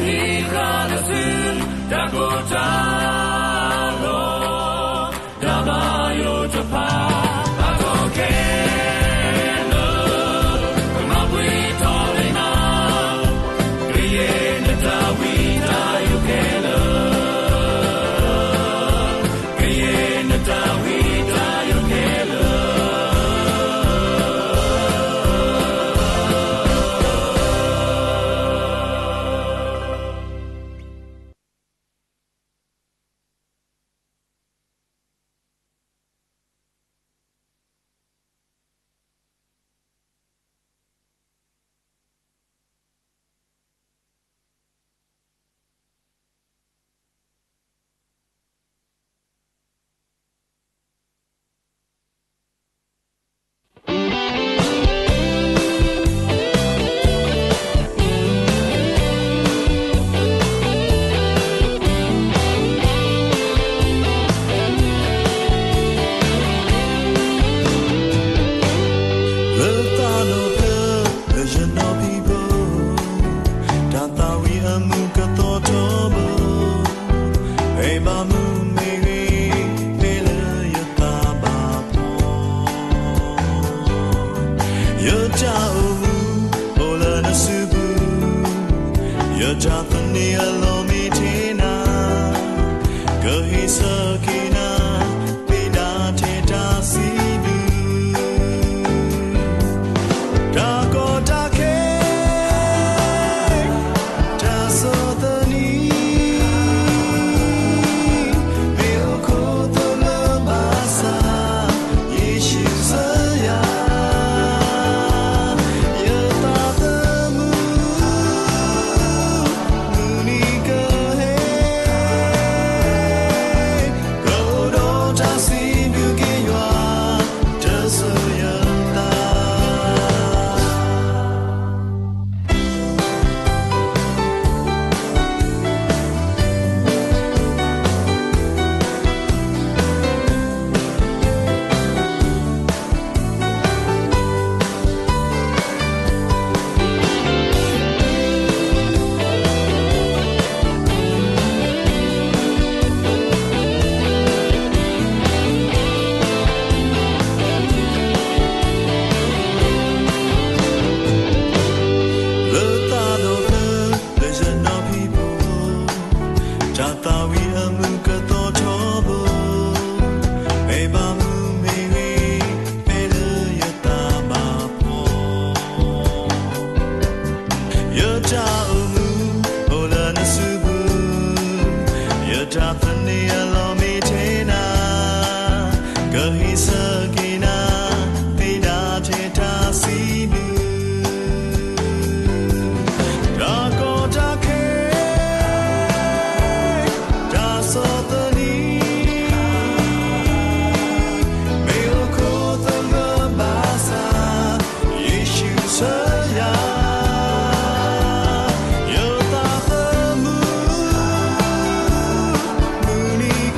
ဟံးဃာ်လၢသုတၢ်ကိၢ်တၢ်ဂီၤ, တၢ်ဘၣ်ယိၣ်တဖၣ် ဘၣ်ထီၣ်ကဲလၢ ကမၤပှဲၤထီၣ်လၢနၤ, ကယဲၢ်နတၢ်ဝံတၢ်ယိာ်ခဲလၢာ်, ကယဲၢ်နတၢ်ဝံတၢ်ယိာ်ခဲလၢာ်. လၢသးဒီဖျၢၣ်လၢယနီၢ်ဖံးဖိ, တၢ်သးဝံၣ်အမုာ်ကသီထီဘိ, ဖဲဘၣ်မုာ်မ့ၢ်ဂ့ၤ, ဖဲလၢယသးဘၣ်ဖှီၣ်, ယတၢ်အိၣ်မူအိၣ်လၢနစုပူၤ, ယတၢ်သန့ၤအလီၢ်မ့ၢ်ထဲနၤ, ကဟ့ၣ်ဆၢက့ၤနၤ သ့ဒၣ်ထဲတၢ်စံးဘျုး, တၢ်ကီတၢ်ခဲ တၢ်ဆီၣ်သနံး, မ့ၢ်အိၣ်ခိးသလၢဘၣ်ဆၣ်, ယ့ၣ်ၡူးစၢၤယၤ, ယသးသမူ မုၢ်နံၤကဟဲ, ကအိၣ်ဒီးတၢ်စံးဘျုးက့ၤယွၤ, တၢ်ဆိၣ်ယသး. လၢသးဒီဖျၢၣ်လၢယနီၢ်ဖံးဖိ, တၢ်သးဝံၣ်အမုာ်ကသီထီဘိ, ဖဲဘၣ်မုာ်မ့ၢ်ဂ့ၤ, ဖဲလၢယသးဘၣ်ဖှီၣ်, ယတၢ်အိၣ်မူအိၣ်လၢနစုပူၤ, ယတၢ်သန့ၤအလီၢ်မ့ၢ်ထဲနၤ, ကဟ့ၣ်ဆၢက့ၤနၤ သ့ဒၣ်ထဲတၢ်စံးဘျုး, တၢ်ကီတၢ်ခဲ တၢ်ဆီၣ်သနံး, မ့ၢ်အိၣ်ခိးသလၢဘၣ်ဆၣ်, ယ့ၣ်ၡူးစၢၤယၤ, ယသးသမူ မုၢ်နံၤ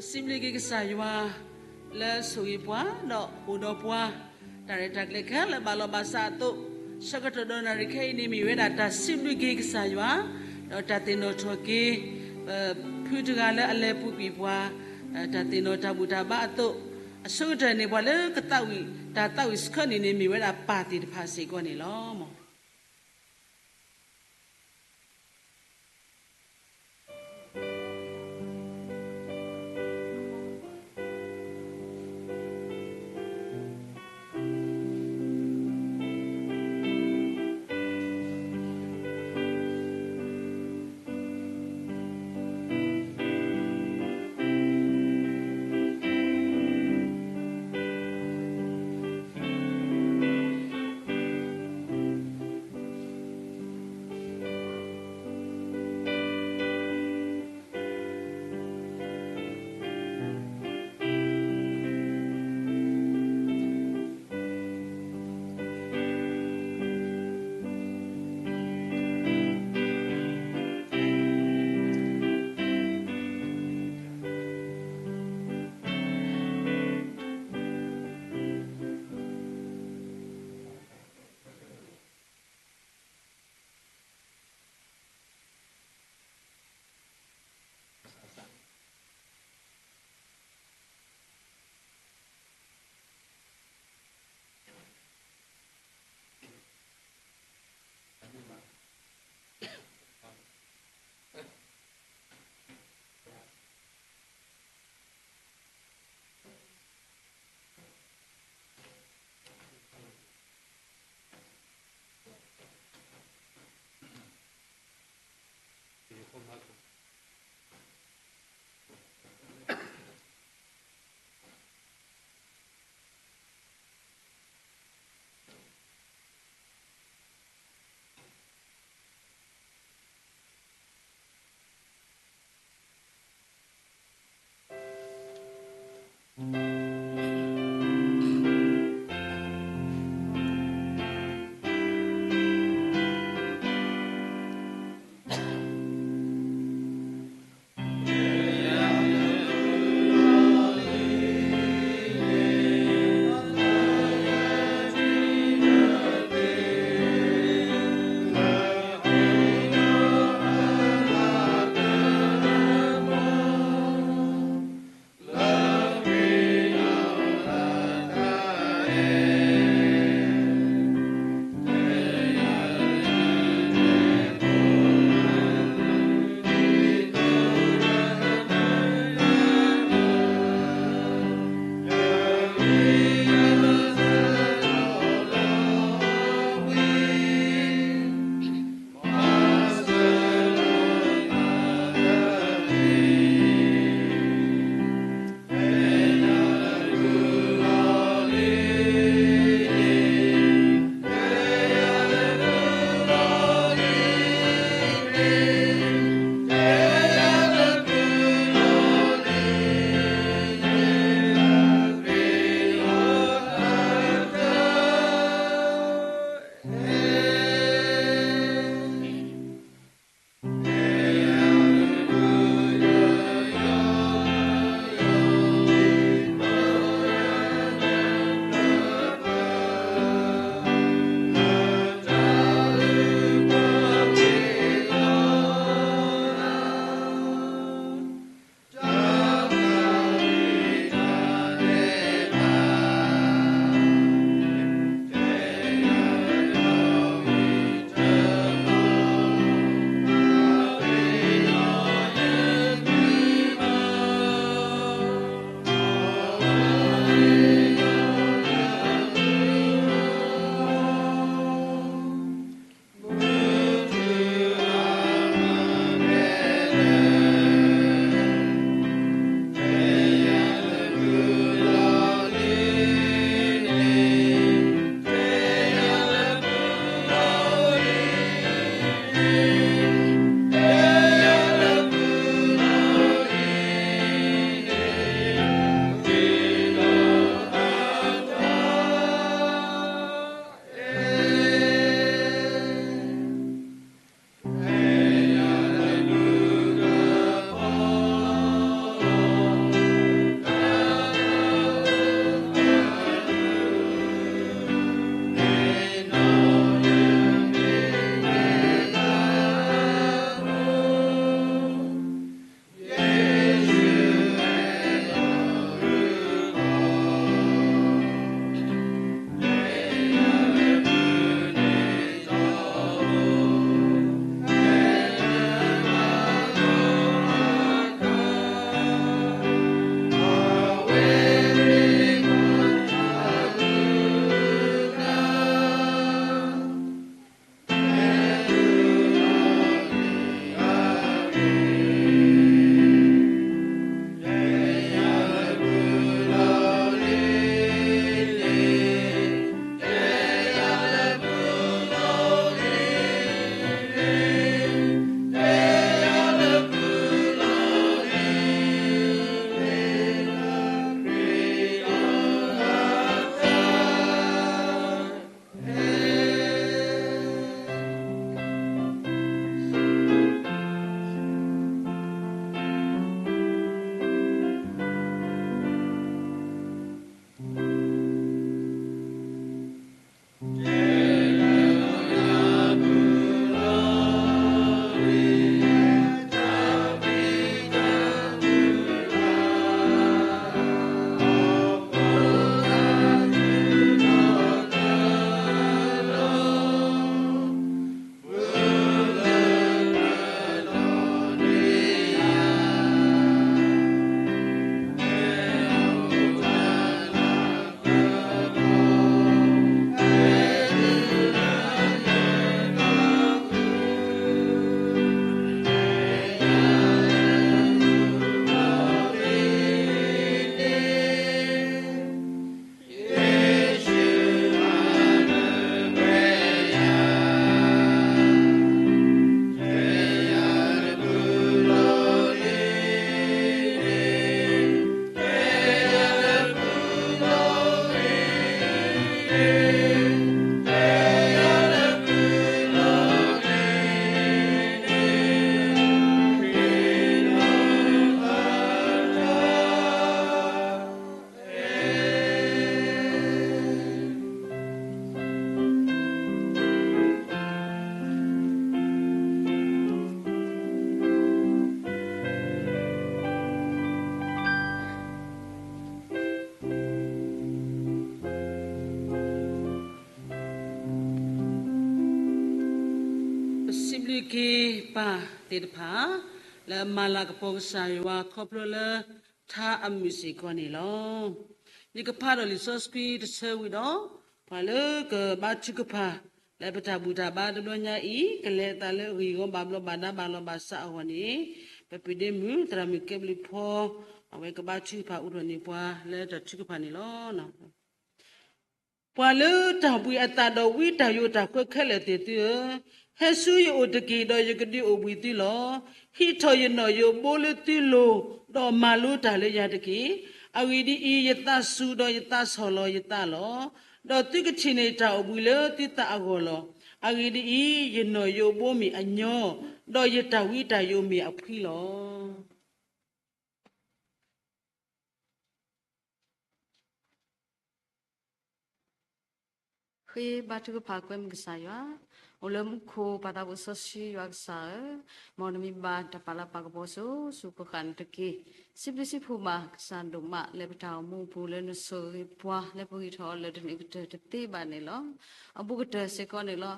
စံးဘျုးက့ၤကစၢ်ယွၤ လၢဆိၣ်ဂ့ၤပှၤ ဒီးအိၣ်ဒီးပှၤ တၢ်ရဲၣ်တၢ်ကျဲၤခဲလၢာ်ဘၣ်လီၤဘၣ်စးအသိး, ဆၢကတီၢ်ဒီးနၣ်ရံၣ်ခဲအံၤန့ၣ် မ့ၢ်ဝဲဒၣ်တၢ်စံးဘျုးက့ၤကစၢ်ယွၤ ဒီးတၢ်သ့ၣ်နီၣ်ထီၣ်က့ၤ ဖုတဂၤလၢအလဲၤပူၤကွံာ်ပှၤ တၢ်သ့ၣ်နီၣ်တၢ်ဘူၣ်တၢ်ဘါအသိး, အဆိကတၢၢ်န့ၣ် ပှၤလၢကသးဝံၣ် တၢ်သးဝံၣ်ဆှၢန့ၣ်န့ၣ် မ့ၢ်ဝဲဒၣ်ပၢ်သ့ၣ်တဖၣ်စ့ၢ်ကီးန့ၣ်လီၤ. ဘါထုကဖၣ်သ့ၣ်တဖၣ် လၢအမၤလၤကပီၤကစၢ်ယွၤခီဖျိလၢ ထါအမုာ်စ့ၢ်ကီးန့ၣ်လီၤ. ယကဖးဒီးလံာ်စီဆှံတဆၢဝံၤဒီး ပှၤလၢကဘါထုကဖၣ် လၢပတၢ်ဘူၣ်တၢ်ဘါတဘျီညါအံၤ ကလဲၤအသးလၢအဂ့ၢ်အဂီၢ်ဘၣ်ဘျီးဘၣ်ဒါဘၣ်လီၤဘၣ်စးအဂီၢ်န့ၣ် ပပှ့ၤဒ့မုၣ်သရၣ်မုၣ်ကဲဘျုးဖီ အဝဲကဘါထုကဖၣ်အိၣ်ထီၣ်န့ၢ်ပှၤလၢတၢ်ထုကဖၣ်န့ၣ်လီၤ. ပှၤလၢတၢ်ဘှံးအသးဒီးဝံတၢ်ယိးတၢ်ဃၢခဲလၢာ်သ့ၣ်သုဧၢ, ဟဲဆူယအိၣ်တက့ၢ်, ဒီးယကဒုးအိၣ်ဘှံးသုလီၤ. ဟံးထီၣ်ယနီၣ်ယိးဘိလၢသုလိၤ, ဒီးမၤလိတၢ်လၢယၤတက့ၢ်. အဂ့ၢ်ဒ်အံၤ, ယသးစူၤဒီးယသးဆီၣ်လီၤယသးလီၤ. ဒီးသုကထံၣ်န့ၢ်တၢ်အိၣ်ဘှံးလၢသုသးအဂီၢ်လီၤ. အဂ့ၢ်ဒ်အံၤ, ယနီၣ်ယိးဘိမ့ၢ်အညီ, ဒီးယတၢ်ဝံတၢ်ယိးမ့ၢ်အဖှံလီၤ. ဃ့ဘါထုကဖၣ်ကွဲမုာ်ကစၢ်ယွၤ, အိၣ်လၢမူခိၣ်ပၢ်သးဘိစီဆှံယွၤကစၢ်ဧၢ, မ်နမံၤဘၣ်တၢ်ပာ်လၤပာ်ကပီၤစိၤစိၤဃၣ်ဃၣ်န့ၣ်တက့ၢ်. စံးဘျုးစံးဖှိၣ်ဘၣ်ကစၢ်ဒိၣ်မးလၢပတၢ်အိၣ်မူအပူၤလၢနဆိၣ်ဂ့ၤပှၤ လၢပဂံၢ်ထီၣ်အီၤလၢတနံၤကတၢၢ်တသ့ဘၣ်န့ၣ်လီၤ. အဘူးကတၢၢ်စ့ၢ်ကီးန့ၣ်လီၤ.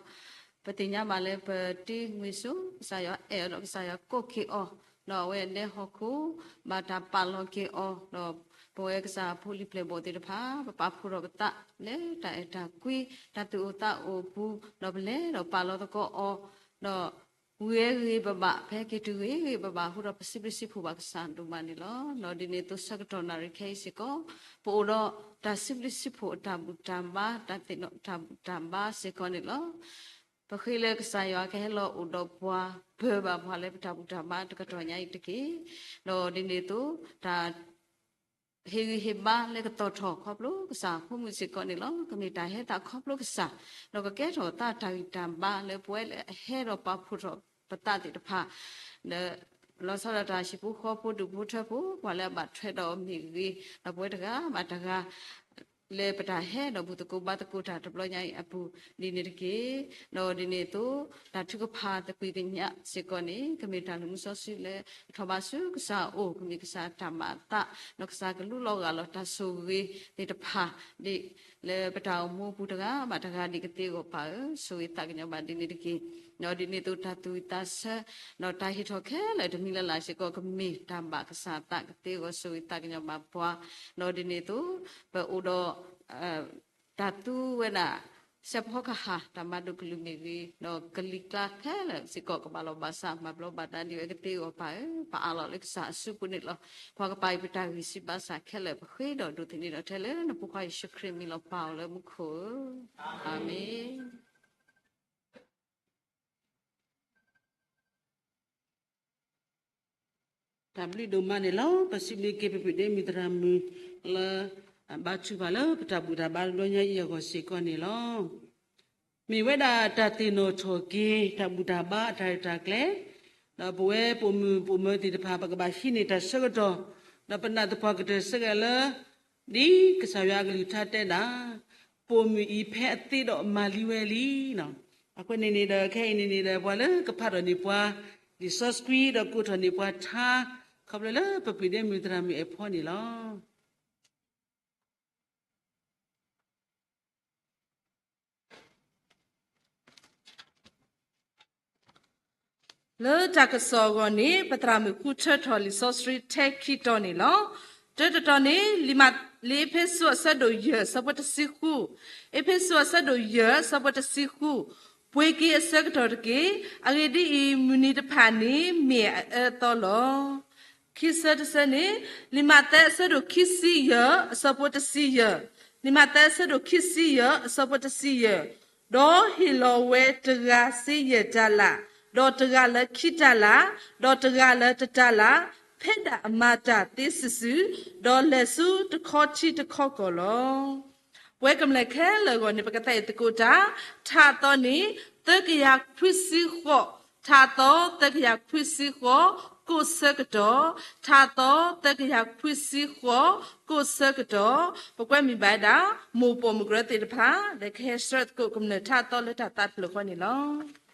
ပသ့ၣ်ညါဘၣ်လၢပတ့ငွ့ၤစိ ကစၢ်ယွၤအဲၣ်အီၤဒီးကစၢ်ယွၤကိးက့ၤအီၤ, ဒီးအဝဲဒဲဟီၣ်ခိၣ် ဘၣ်တၢ်ပာ်လီၤက့ၤအီၤ, ဒီးပဝဲကစၢ်ဖိလံၤပျဲၢ်ဘီၣ်သ့ၣ်တဖၣ် ပပာ်ဖှိၣ်ထီၣ်ပသး လၢတၢ်အဲၣ်တၢ်ကွံ တၢ်သူၣ်အိၣ်သးအိၣ်အပူၤ, ဒီးပလဲၤဒီးပာ်လီၤသကိးအီၤ, ဒီးဝံၤအဂ့ၤပဘၣ် ဖဲက့ၤတုၤဂ့ၤဂ့ၤပဘၣ်အဃိဒီး ပစံးဘျုးစံးဖှိၣ်ဘၣ်ကစၢ်ဒိၣ်မးန့ၣ်လီၤ. ဒီးဒ်န့ၣ်အသိးဆၢကတီၢ်နၣ်ရံၣ်ခဲအံၤစ့ၢ်ကီး ပအိၣ်ဒီးတၢ်စံးဘျုးစံးဖှိၣ်အတၢ်ဘူၣ်တၢ်ဘါ တၢ်သ့ၣ်နီၣ်တၢ်ဘူၣ်တၢ်ဘါစ့ၢ်ကီးန့ၣ်လီၤ. ပဃ့လၢကစၢ်ယွၤကဟဲလီၤအိၣ်ဒီးပှၤ ပၢၤဘၣ်ပှၤလၢပတၢ်ဘူၣ်တၢ်ဘါတကတီၢ်ညါအံၤတက့ၢ်. ဒီးဒ်န့ၣ်အသိး တၢ် ဟ့ၣ်ဂံၢ်ဟ့ၣ်ဘါလၢကသီၣ်ထီၣ်ခီဖျိကစၢ်အဖိမုၣ်စ့ၢ်ကီးန့ၣ်လီၤ. ကမ့ၢ်တၢ်ဟဲသးခီဖျိကစၢ်, ဒီးကကဲထီၣ်သးတၢ်ဂံၢ်တၢ်ဘါလၢပဝဲလၢအဟဲဒီးပာ်ဖှိၣ်ထီၣ်ပသးသ့ၣ်တဖၣ် ဒီးလီၤဆီဒၣ်တၢ်ဟံၣ်ဖိဃီဖိဒူၣ်ဖိထၢဖိ ပှၤလၢအဘၣ်ထွဲဒီးအီၤမ့ၢ်ဂ့ၤ, ဒီးပဝဲတဂၤဘၣ်တဂၤ လၢပတၢ်ဟဲဒီးဘူၣ်သကိးဘါသကိးတၢ်တဘျီညါအံၤအပူၤ ဒ်န့ၣ်တက့ၢ်. ဒီးဒ်န့ၣ်အသိး တၢ်ထုကဖၣ်သကွံာ်ကညးစ့ၢ်ကီးန့ၣ် ကမ့ၢ်တၢ်လုၢ်မူစီဆှံလၢ ထီၣ်ဘးဆူကစၢ်အအိၣ် ကမ့ၢ်ကစၢ်တၢ်မၤအသး, ဒီးကစၢ်ကလူလီၤဂာ်လီၤတၢ်ဆိၣ်ဂ့ၤသ့ၣ်တဖၣ် ဒ်လၢပတၢ်အိၣ်မူအပူၤတဂၤဘၣ်တဂၤဒ်ကသ့အဂီၢ်ပၢ်ဧၢ, ဆိၣ်ဂ့ၤသးကညီၤဘၣ်ဒ်န့ၣ်တက့ၢ်. ဒီးဒ်န့ၣ်အသိးတၢ်သူၣ်ဝံၣ်သးဆၢ ဒီးတၢ်ဟ့ၣ်ထီၣ်ခဲလၢာ်တမံၤလၢ်လၢ်စ့ၢ်ကီး ကမ့ၢ်တၢ်ဘၣ်ကစၢ်အသးကသ့အဂီၢ် ဆိၣ်ဂ့ၤသးကညီၤဘၣ်ပှၤ, ဒီးဒ်န့ၣ်အသိး ပအိၣ်ဒီး တၢ်သူဝဲဒၣ် စဲးဖီကဟၣ် တၢ်မၤဒိၣ်ကလုၢ်မ့ၢ်ဂ့ၤ, ဒီးကလံၤကျါခဲလၢာ်စ့ၢ်ကီး ကဘၣ်လီၤဘၣ်စး မၤဘျီးဘၣ်ဒါဒ်ဝဲကသ့အဂီၢ်ပၢ်ဧၢ, ပအးလီၤလၢကစၢ်အစုပူၤန့ၣ်လီၤ. ပှၤကပာ်အံၤပတၢ်ဂံၢ်စၢ်ဘါစၢ်ခဲလၢာ် ပဃ့ဒီးဒိးသန့ၤဒီးထဲလၢနဖိခွါယ့ၣ်ၡူးခရံာ်မံၤလီၤပၢ်အီၤလၢမူခိၣ်ဧၢ, အၤမ့ၣ်. တၢ်ဘျုးဒိၣ်မးန့ၣ်လီၤ. ပစံးဘျုးက့ၤပပှ့ၤဒ့မုၣ်သရၣ်မုၣ်လၢ ဘါထုကဖၣ်လၢပတၢ်ဘူၣ်တၢ်ဘါတဘျီညါအံၤအဂီၢ်စ့ၢ်ကီးန့ၣ်လီၤ. မ့ၢ်ဝဲဒၣ်တၢ်သ့ၣ်နီၣ်ထီၣ်က့ၤ တၢ်ဘူၣ်တၢ်ဘါအတၢ်ရဲၣ်တၢ်ကျဲၤ, ဒီးပဝဲပိာ်မုၣ်ပိာ်မၢၤသ့ၣ်တဖၣ် ပကဘၣ်ဟံးန့ၢ်တၢ်ဆၢကတီၢ်, ဒီးပနာ်သပှၢ်ကတၢၢ်ဆၢက့ၤလၢ ဒ်ကစၢ်ယွၤအကလုၢ်ကထါတဲဒၣ်, ပိာ်မုၣ်အံၤဖဲအသ့ဒီးမၤလံဝဲလံ. အဃိန့ၣ်န့ၣ်ဒီး ခဲအံၤန့ၣ်န့ၣ်ဒီး ပှၤလၢကဖးထီၣ်န့ၢ်ပှၤ လံာ်စီဆှံဒီးကိးထီၣ်န့ၢ်ပှၤထါ ခီဖျိလၢပပှ့ၤဒ့မုၣ်သရၣ်မုၣ်အဖီန့ၣ်လီၤ. လၢတၢ်ကစီၣ်အဂီၢ်န့ၣ် ပသရၣ်မုၣ်ဃုထၢထီၣ် လံာ်စီဆှံထဲခံတီၤန့ၣ်လီၤ. တၢတတီၤန့ၣ် လံာ်မး လံာ်အ့းဖ့းစူးအဆၢဒိၣ်ယဲၢ် အဆၢဖိတဆံဃု, အ့းဖ့းစူးအဆၢဒိၣ်ယဲၢ် အဆၢဖိတဆံဃု, ပှ့ၤက့ၤအဆၢကတီၢ်တက့ၢ်. အဂ့ၢ်ဒ်အံၤ, မုၢ်နံၤတဖၣ်န့ၣ် မ့ၢ်အအၢအသီလီၤ. ခံဆၢတဆၢန့ၣ် လံာ်မးသဲအဆၢဒိၣ်ခံဆံယဲၢ် အဆၢဖိတဆံယဲၢ်, လံာ်မးသဲအဆၢဒိၣ်ခံဆံယဲၢ် အဆၢဖိတဆံယဲၢ်, ဒီးဟ့ၣ်လီၤဝဲတဂၤစ့ယဲၢ်တၤလၣ်, ဒီးတဂၤလၢခံတၤလၣ်, ဒီးတဂၤလၢတတၤလၣ်, ဖဲဒၣ်အမၤတၢ်သ့စုာ်စုာ်, ဒီးလဲၤဆူတခီထံတခီကီၢ်လီၤ. ပဝဲကမျၢၢ်ခဲလၢာ်အဂီၢ်န့ၣ် ပကသးအံၤသကိးတၢ်, ထါအသီန့ၣ် သၢကယၤခွံဆံဃိး, ထါအသီသၢကယၤခွံဆံဃိး, ကိးဆၢကတီၢ်, ထါအသီသၢကယၤခွံဆံဃိး, ကိးဆၢကတီၢ်, ပကွဲမုာ်ဘၣ်ဝဲဒၣ် မိၢ်ပိာ်မုၣ်ကရၢသ့ၣ်တဖၣ် လၢကဟဲဆှၢသကိးကမျၢၢ်ထါအသီလၢတၢ်သးတဖျၢၣ်ဃီန့ၣ်လီၤ. ပ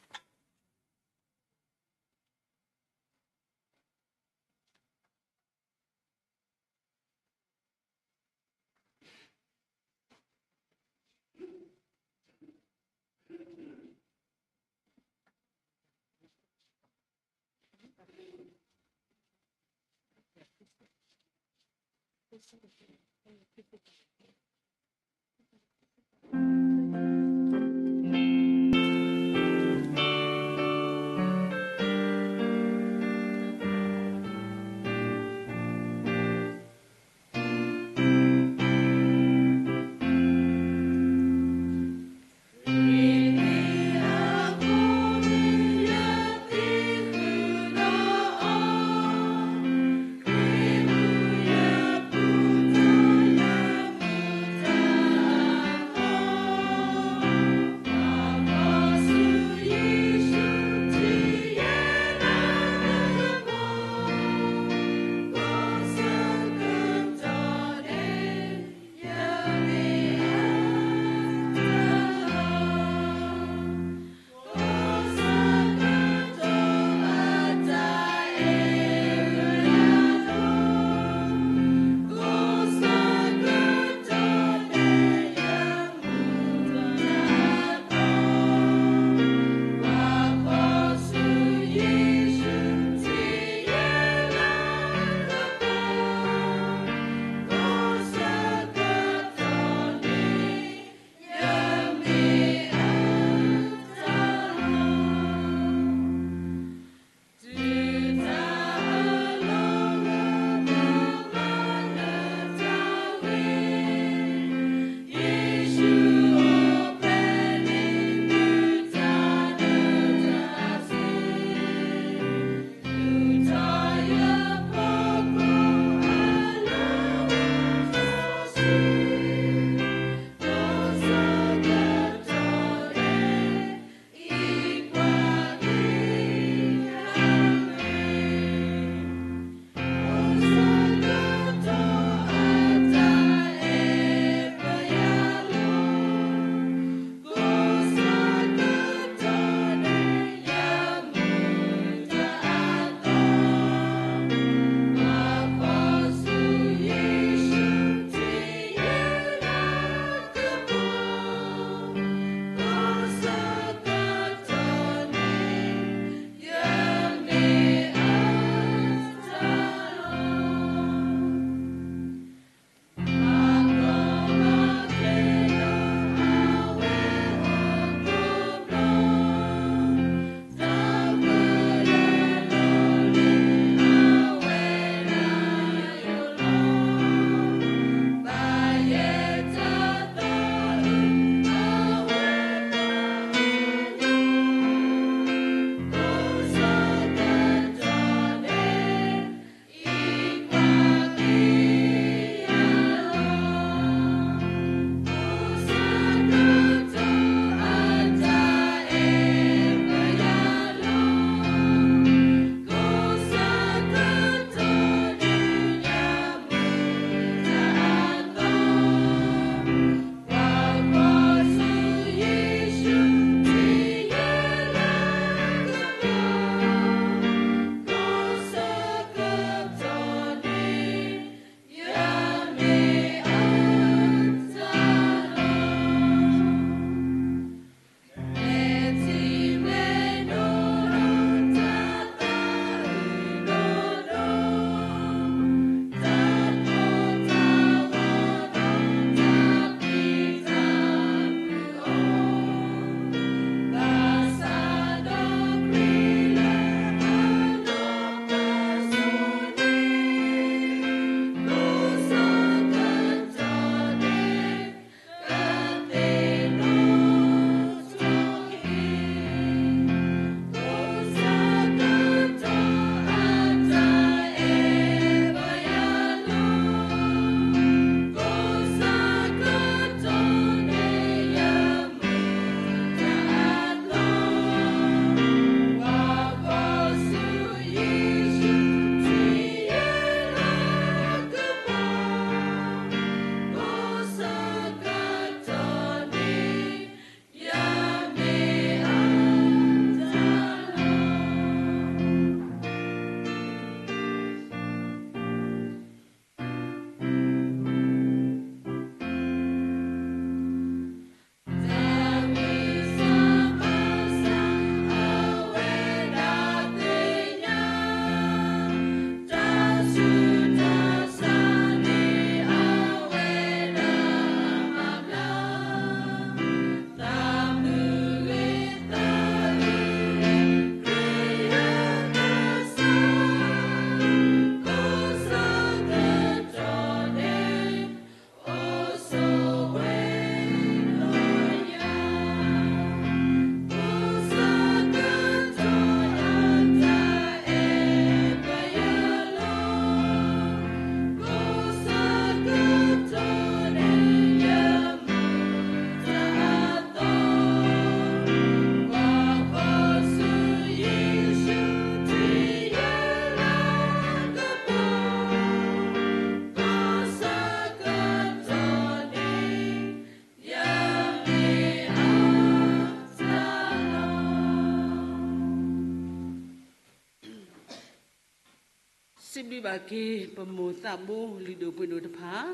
ဘၣ်က့ၤပမိၢ်သးဘိလုၢ်ဒိၣ်ပှ့ၤဒိၣ်တဖၣ်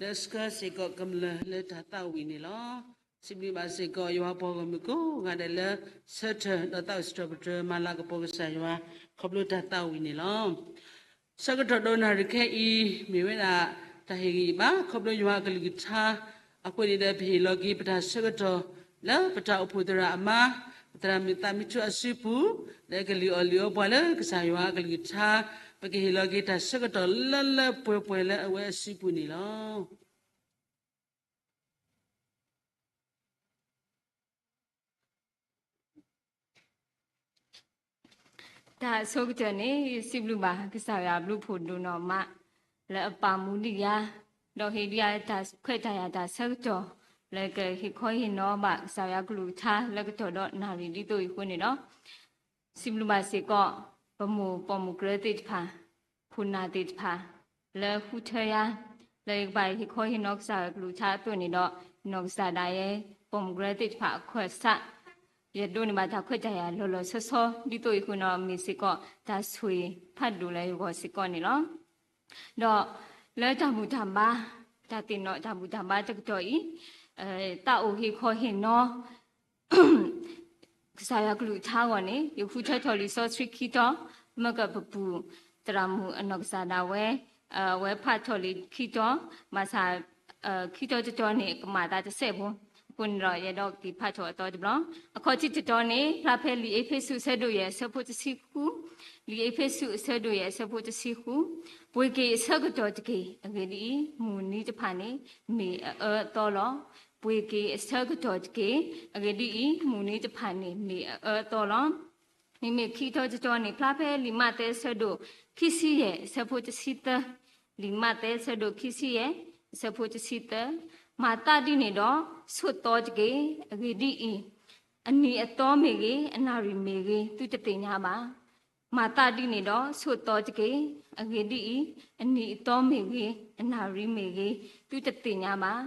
လၢအဆှၢစ့ၢ်ကီးကမျၢၢ်လၢတၢ်သးဝံၣ်န့ၣ်လီၤ. စံးဘျုးဘၣ်စ့ၢ်ကီးယွၤပှၤဂီၢ်မုၢ်ကိးဂၤဒဲးလၢ ဆၢထၢၣ်ဒီးသးအိၣ်စံးထီၣ်ပတြၢၤမၤလၤကပီၤကစၢ်ယွၤ ခီဖျိတၢ်သးဝံၣ်န့ၣ်လီၤ. ဆၢကတီၢ်ဒိးနၣ်ရံၣ်ခဲအံၤ မ့ၢ်ဝဲဒၣ်တၢ်ဟ့ၣ်ဂံၢ်ဘါ ခီဖျိယွၤအကလုၢ်ကထါ အဃိန့ၣ်ဒီး ပဟ့ၣ်လီၤက့ၤပတၢ်ဆၢကတီၢ် လၢပတၢ်အိၣ်ဖှိၣ်သရၣ်အမါ ပသရၣ်မုၣ်သးမံထူအစုပူၤ လၢကလံၣ်အီၣ်လံၣ်အီပှၤလၢကစၢ်ယွၤအကလုၢ်ကထါ ပကဟ့ၣ်လီၤက့ၤတၢ်ဆၢကတီၢ်လၢလၢပှဲၤပှဲၤလၢအဝဲအစုပူၤန့ၣ်လီၤ. တၢ်ဆိကတၢၢ်န့ၣ် ယစံးဘျုးဘၣ်ကစၢ်ယွၤအဘျုးဖှိၣ်ဒိၣ်နီၢ်မး လၢအပာ်မူဒံးယၤ ဒီးဟ့ၣ်ဒံးယၤတၢ်ခွဲးတၢ်ယာ်တၢ်ဆၢကတီၢ် လၢကဟ့ၣ်ခီဟ့ၣ်နီၤဘၣ်ကစၢ်ယွၤကလုၢ်ကထါ လၢကတီၢ်ဒီးနၣ်ရံၣ်ဒ်သိးအံၤအဃိန့ၣ်ဒီး စံးဘျုးဘၣ်စ့ၢ်ကီး ပမိၢ်ပိာ်မုၣ်ကရၢသ့ၣ်တဖၣ် ခိၣ်နၢ်သ့ၣ်တဖၣ် လၢဃုထၢယၤ လၢယကဘၣ်ဟ့ၣ်ခီဟ့ၣ်နီၤကစၢ်ယွၤကလုၢ်ကထါအသိးန့ၣ်ဒီး နီၢ်ကစၢ်ဒၣ်ယဲ ပိာ်မုၣ်ကရၢသ့ၣ်တဖၣ်အခၢၣ်စး ယဒိးန့ၢ်ဘၣ်တၢ်ခွဲးတၢ်ယာ်လီၤလီၤဆီဆီ ဒ်သိးအံၤအဃိန့ၣ်ဒီး မ့ၢ်စ့ၢ်ကီးတၢ်ဆိၣ်ဂ့ၤဖးဒိၣ်လၢယဂီၢ်စ့ၢ်ကီးန့ၣ်လီၤ. ဒီးလၢတၢ်ဘူၣ်တၢ်ဘါ တၢ်သ့ၣ်နီၣ်တၢ်ဘူၣ်တၢ်ဘါတကတီၢ်အံၤ သးအိၣ်ဟ့ၣ်ခီဟ့ၣ်နီၤ ကစၢ်ယွၤကလုၢ်ကထါအဂီၢ်န့ၣ် ယဃုထၢထီၣ်လံာ်စီဆှံခံတီၤ မ့ၢ်ကပပူၤ သရၣ်မုၣ်အနီၢ်ကစၢ်ဒၣ်ဝဲ အဝဲဖးထီၣ်လံာ်ခံတီၤ ဘၣ်ဆၣ် ခံတီၤတတီၤန့ၣ် ကမၤသးတစဲးဖိ အဃိန့ၣ်ဒီး ယအဲၣ်ဒိးက့ၤဖးထီၣ်အသီတဘျီ အခီၣ်ထံးတတီၤန့ၣ် ဖျါဖဲလံာ်အ့းဖ့းစူးအဆၢဒိၣ်ယဲၢ်အဆၢဖိတဆံဃု လံာ်အ့းဖ့းစူးအဆၢဒိၣ်ယဲၢ်အဆၢဖိတဆံဃု ပှ့ၤက့ၤအဆၢကတီၢ်တက့ၢ်. အဂ့ၢ်ဒ်အံၤ, မုၢ်နံၤတဖၣ်န့ၣ် မ့ၢ်အအၢအသီလီၤ. ပှ့ၤက့ၤအဆၢကတီၢ်တက့ၢ်. အဂ့ၢ်ဒ်အံၤ, မုၢ်နံၤတဖၣ်န့ၣ် မ့ၢ်အအၢအသီလီၤ. မ့မ့ၢ်ခံတီၤတတီၤန့ၣ် ဖျါဖဲလံာ်မးသဲအဆၢဒိၣ်ခံဆံယဲၢ်အဆၢဖိတဆံသၢ, လံာ်မးသဲအဆၢဒိၣ်ခံဆံယဲၢ်အဆၢဖိတဆံသၢ, မၤသးဒ်န့ၣ်ဒီး ဆိးသီတက့ၢ်. အဂ့ၢ်ဒ်အံၤ, အနံၤအသီမ့ၢ်ဂ့ၤ, အနၣ်ရံၣ်မ့ၢ်ဂ့ၤ, သုတသ့ၣ်ညါဘၣ်. မၤသးဒ်န့ၣ်ဒီး ဆိးသီတက့ၢ်. အဂ့ၢ်ဒ်အံၤ, အနံၤအသီမ့ၢ်ဂ့ၤ, အနၣ်ရံၣ်မ့ၢ်ဂ့ၤ, သုတသ့ၣ်ညါဘၣ်.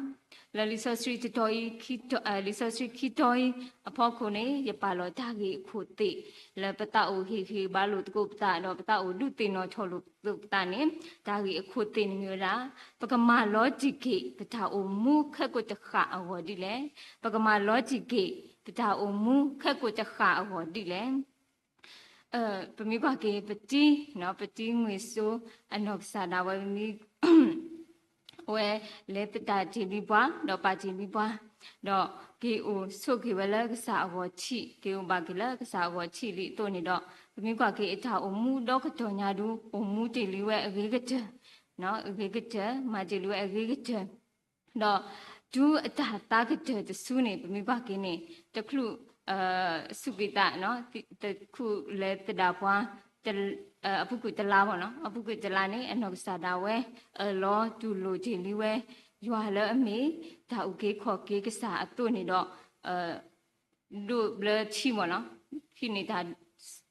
လၢလံာ်စီဆှံတတီၤအံၤ, လံာ်စီဆှံခံတီၤအံၤအဖီခိၣ်န့ၣ် ယပာ်လီၤတၢ်ဂ့ၢ်အခိၣ်သ့ၣ် လၢပသးအိၣ်ဟ့ၣ်ဂံၢ်ဟ့ၣ်ဘါလိာ်သကိးပသး ဒီးပသးအိၣ်ဒုးသ့ၣ်နီၣ်ထီၣ်လိာ်သကိးပသးန့ၣ် တၢ်ဂ့ၢ်အခိၣ်သ့ၣ်န့ၣ်မ့ၢ်ဝဲဒၣ် ပကမၤလီၤတံၢ်က့ၤ ပတၢ်အိၣ်မူခဲကိာ်တဃၣ်အဂီၢ်ဒ်လဲၣ်. ပကမၤလီၤတံၢ်က့ၤ ပတၢ်အိၣ်မူခဲကိာ်တဃၣ်အဂီၢ်ဒ်လဲၣ်. ပမ့ၢ်ကွၢ်က့ၤ ပတံၤ, ပတံၤငွေစိုး အနီၢ်ကစၢ်ဒၣ်ဝဲ အဝဲလဲၤသဒၣ်တ့ၢ်လံပှၤ ဒီးပာ်တ့ၢ်လံပှၤ, ဒီးက့ၤအိၣ်ဆိးက့ၤဝဲလၢကစၢ်အဂီၢ်ထံး, က့ၤအိၣ်ဘၣ်က့ၤလၢကစၢ်အဂီၢ်ထံးလံအသိးန့ၣ်ဒီး ပမ့ၢ်ကွၢ်က့ၤအတၢ်အိၣ်မူဒီကတီၢ်ညါဒု အိၣ်မူတ့ၢ်လံဝဲအဂ့ၤကတၢၢ်, အဂ့ၤကတၢၢ်, မၤတ့ၢ်လံဝဲအဂ့ၤကတၢၢ် ဒီးတုၤအတၢ်သးကတၢၢ်တစုန့ၣ် ပမ့ၢ်ကွၢ်က့ၤန့ၣ် တချုး စူးကွံာ်သး တချုးလဲၤသဒၣ်ပှၤ အပူၤကွံာ်တလါဘၣ်နီၤ, အပူၤကွံာ်တလါန့ၣ် အနီၢ်ကစၢ်ဒၣ်ဝဲ အၢၣ်လီၤတူၢ်လိာ်တ့ၢ်လံဝဲ ယွၤလၢအမ့ၢ် တၢ်အုၣ်က့ၤခီၣ်က့ၤကစၢ်အသိးန့ၣ်ဒီး ဒိးဘျၢထံမ့ၢ်နီၤ, ဟံးန့ၢ်တၢ်